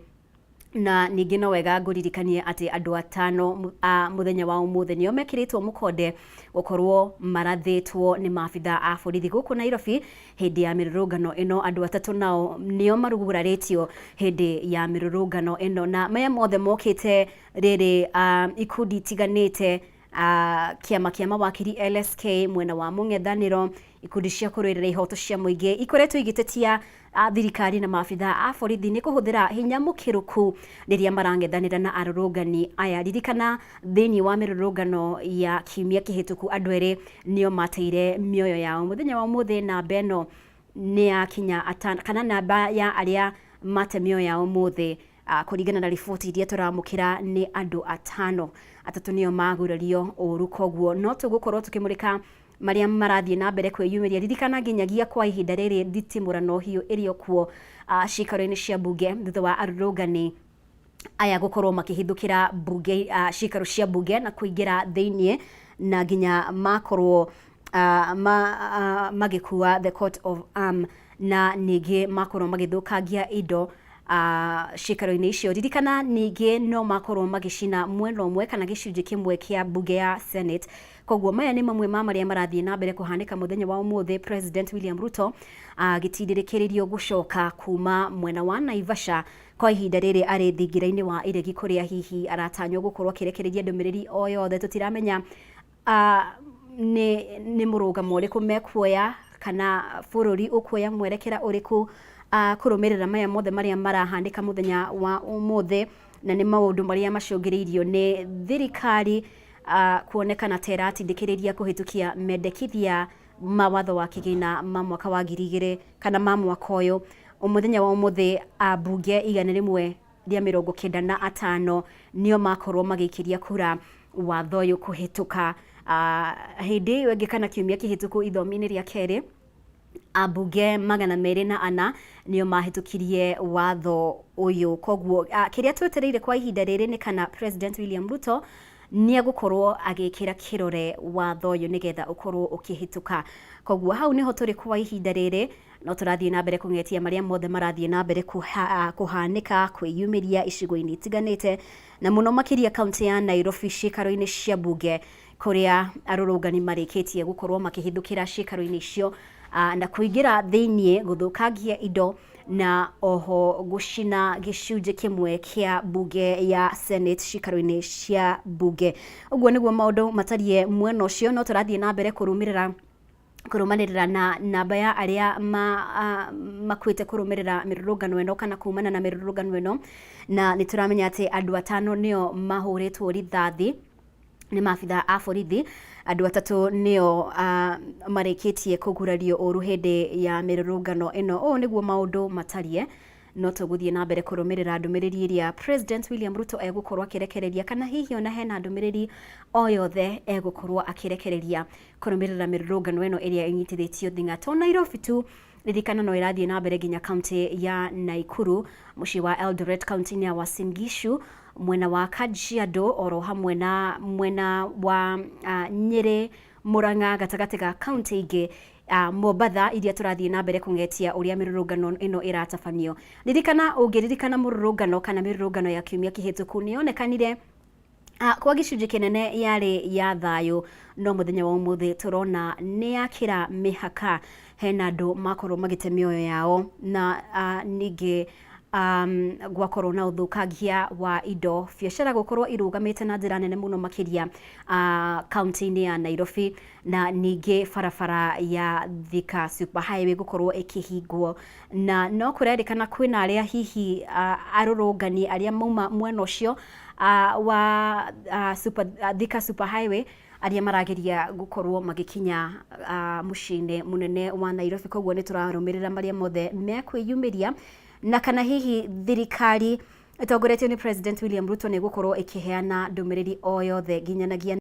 A: Na ningĩ no wega ngũririkanie atĩ andũ atano a mũthenya wa ũmũthĩ nĩo mekĩrĩtwo mũkonde gũkorwo marathĩtwo nĩ maabithaa a borithi gũkũ Nairobi hĩndĩ ya mĩrũrũngano ĩno. Andũ atatũ nao nĩo marugurarĩtio hĩndĩ ya mĩrũrũngano ĩno, na maya mothe mokĩte rĩrĩ ikundi itiganĩte, kĩama kĩa mawakiri LSK mwena wa mũng'ethanĩro, ikundi cia kũrũĩrĩra ihoto cia mũingĩ ikoretwo igĩtetia thirikari na maabithaa a borithi nĩ kũhũthĩra hinya mũkĩrũku rĩrĩa marang'ethanĩra na arũrũngani aya. Ririkana thĩinĩ wa mĩrũrũngano ya kiumia kĩhĩtũku andũ erĩ nĩo mateire mĩoyo yao. Mũthenya wa ũmũthĩ namba ĩno nĩ yakinya kana namba ya arĩa mate mĩoyo yao ũmũthĩ kũringana na riboti iria tũramũkĩra nĩ andũ atano, atatũ nĩo magurario ũru. Koguo no tũgũkorwo tũkĩmũrĩka marĩa marathiĩ na mbere kwĩyumĩria. Ririkana nginyagia kwa ihinda rĩrĩ thitimũrano hiũ ĩrĩ o kuo cikaro-inĩ cia mbunge thutha wa arũrũngani aya gũkorwo makĩhithũkĩra mbunge, cikaro cia mbunge na kũingĩra thĩinĩ na nginya makorwo magĩkua the court of arm na ningĩ makorwo magĩthũkangia indo cikaro-inĩ icio. Ririkana ningĩ no makorwo magĩcina mwena ũmwe kana gĩcunjĩ kĩmwe kĩa mbunge ya Senate. Koguo maya nĩ mamwe ma marĩa marathiĩ na mbere kũhanĩka mũthenya wa ũmũthĩ, President William Ruto agĩtindĩrĩkĩrĩrio gũcoka kuma mwena wa Naivasha kwa ihinda rĩrĩ arĩ thingira-inĩ wa iregi kũrĩa hihi aratanywo gũkorwo akĩrekereria ndũmĩrĩri o yothe. Tũtiramenya nĩ mũrũgamo ũrĩkũ mekuoya kana bũrũri ũkuoya mwerekera ũrĩkũ kũrũmĩrĩra maya mothe marĩa marahanĩka mũthenya wa ũmũthĩ, na nĩ maũndũ marĩa macũngĩrĩirio nĩ thirikari kuonekana ta ĩratindĩkĩrĩria kũhĩtũkia mendekithia ma watho wa kĩgĩna ma mwaka wa 2000 kana ma mwaka ũyũ. Mũthenya wa ũmũthĩ ambunge 195 nĩo makorwo magĩikĩria kura watho ũyũ kũhĩtũka. Hĩndĩ ĩyo ĩngĩ kana kiumia kĩhĩtũku ithomi-inĩ rĩa kerĩ ambunge 204 nĩo mahĩtũkirie watho ũyũ. Koguo kĩrĩa twetereire kwa ihinda rĩrĩ nĩ kana President William Ruto nĩ egũkorwo agĩkĩra kĩrore watho ũyũ nĩgetha ũkorwo ũkĩhĩtũka. Koguo hau nĩho tũrĩ kwa ihinda rĩrĩ, no tũrathiĩ na mbere kũng'etia marĩa mothe marathiĩ na mbere kũhanĩka kwĩyumĩria icigo-inĩ itiganĩte, na mũno makĩria kaunti ya Nairobi ciikaro-inĩ cia mbunge kũrĩa arũrũngani marĩkĩtie gũkorwo makĩhithũkĩra ciikaro-inĩ icio na kũingĩra thĩinĩ gũthũkangia indo na oho gũcina gĩcunjĩ kĩmwe kĩa mbunge ya Senate ciikaro-inĩ cia mbunge. Ũguo nĩguo maũndũ matariĩ mwena ũcio, no tũrathiĩ na mbere kũrũmĩrĩra kũrũmanĩrĩra na namba ya arĩa makuĩte kũrũmĩrĩra mĩrũrũngano ĩno kana kumana na mĩrũrũngano ĩno, na nĩ tũramenya atĩ andũ atano nĩo mahũrĩtwo rithathi nĩ maabithaa a borithi, andũ atatũ nĩo marĩkĩtie kũgurario ũru hĩndĩ ya mĩrũrũngano ĩno. Ũũ nĩguo maũndũ matariĩ. No tũgũthiĩ na mbere kũrũmĩrĩra ndũmĩrĩri ĩrĩa President William Ruto egũkorwo akĩrekereria, kana hihi ona hena ndũmĩrĩri o yothe egũkorwo akĩrekereria kũrũmĩrĩra mĩrũrũngano ĩno ĩrĩa ĩnyitithĩtio thing'a. To Nairobi tu, ririkana no ĩrathiĩ na mbere nginya kaunti ya Naikuru, mũciĩ wa Eldoret, kaunti-inĩ ya Uasin Gishu, mwena wa Kajiado, oro hamwe na mwena wa Nyĩrĩ, Murang'a, gatagatĩ ga kaunti ingĩ Mombatha iria tũrathiĩ na mbere kũng'etia ũrĩa mĩrũrũngano ĩno ĩratabanio. Ririkana, ũngĩririkana mũrũrũngano kana mĩrũrũngano ya kiumia kĩhĩtũku nĩ yonekanire kwa gĩcunjĩ kĩnene yarĩ ya thayũ, no mũthenya wa ũmũthĩ tũrona nĩ yakĩra mĩhaka, hena andũ makorwo magĩte mĩoyo yao na ningĩ gwakorwo na ũthũkangia wa indo, biacara gũkorwo irũgamĩte na njĩra nene mũno makĩria kaunti-inĩ ya Nairobi, na ningĩ barabara ya Thika Super Highway gũkorwo ĩkĩhingwo, na no kũrerĩkana kwĩna arĩa hihi arũrũngani arĩa mauma mwena ũcio wa Thika Super Highway arĩa marageria gũkorwo magĩkinya mũciĩ-inĩ mũnene wa Nairobi. Koguo nĩ tũrarũmĩrĩra marĩa mothe mekwĩyumĩria, na kana hihi thirikari ĩtongoretio nĩ President William Ruto nĩ gũkorwo ĩkĩheana ndũmĩrĩri o yothe nginyanagia.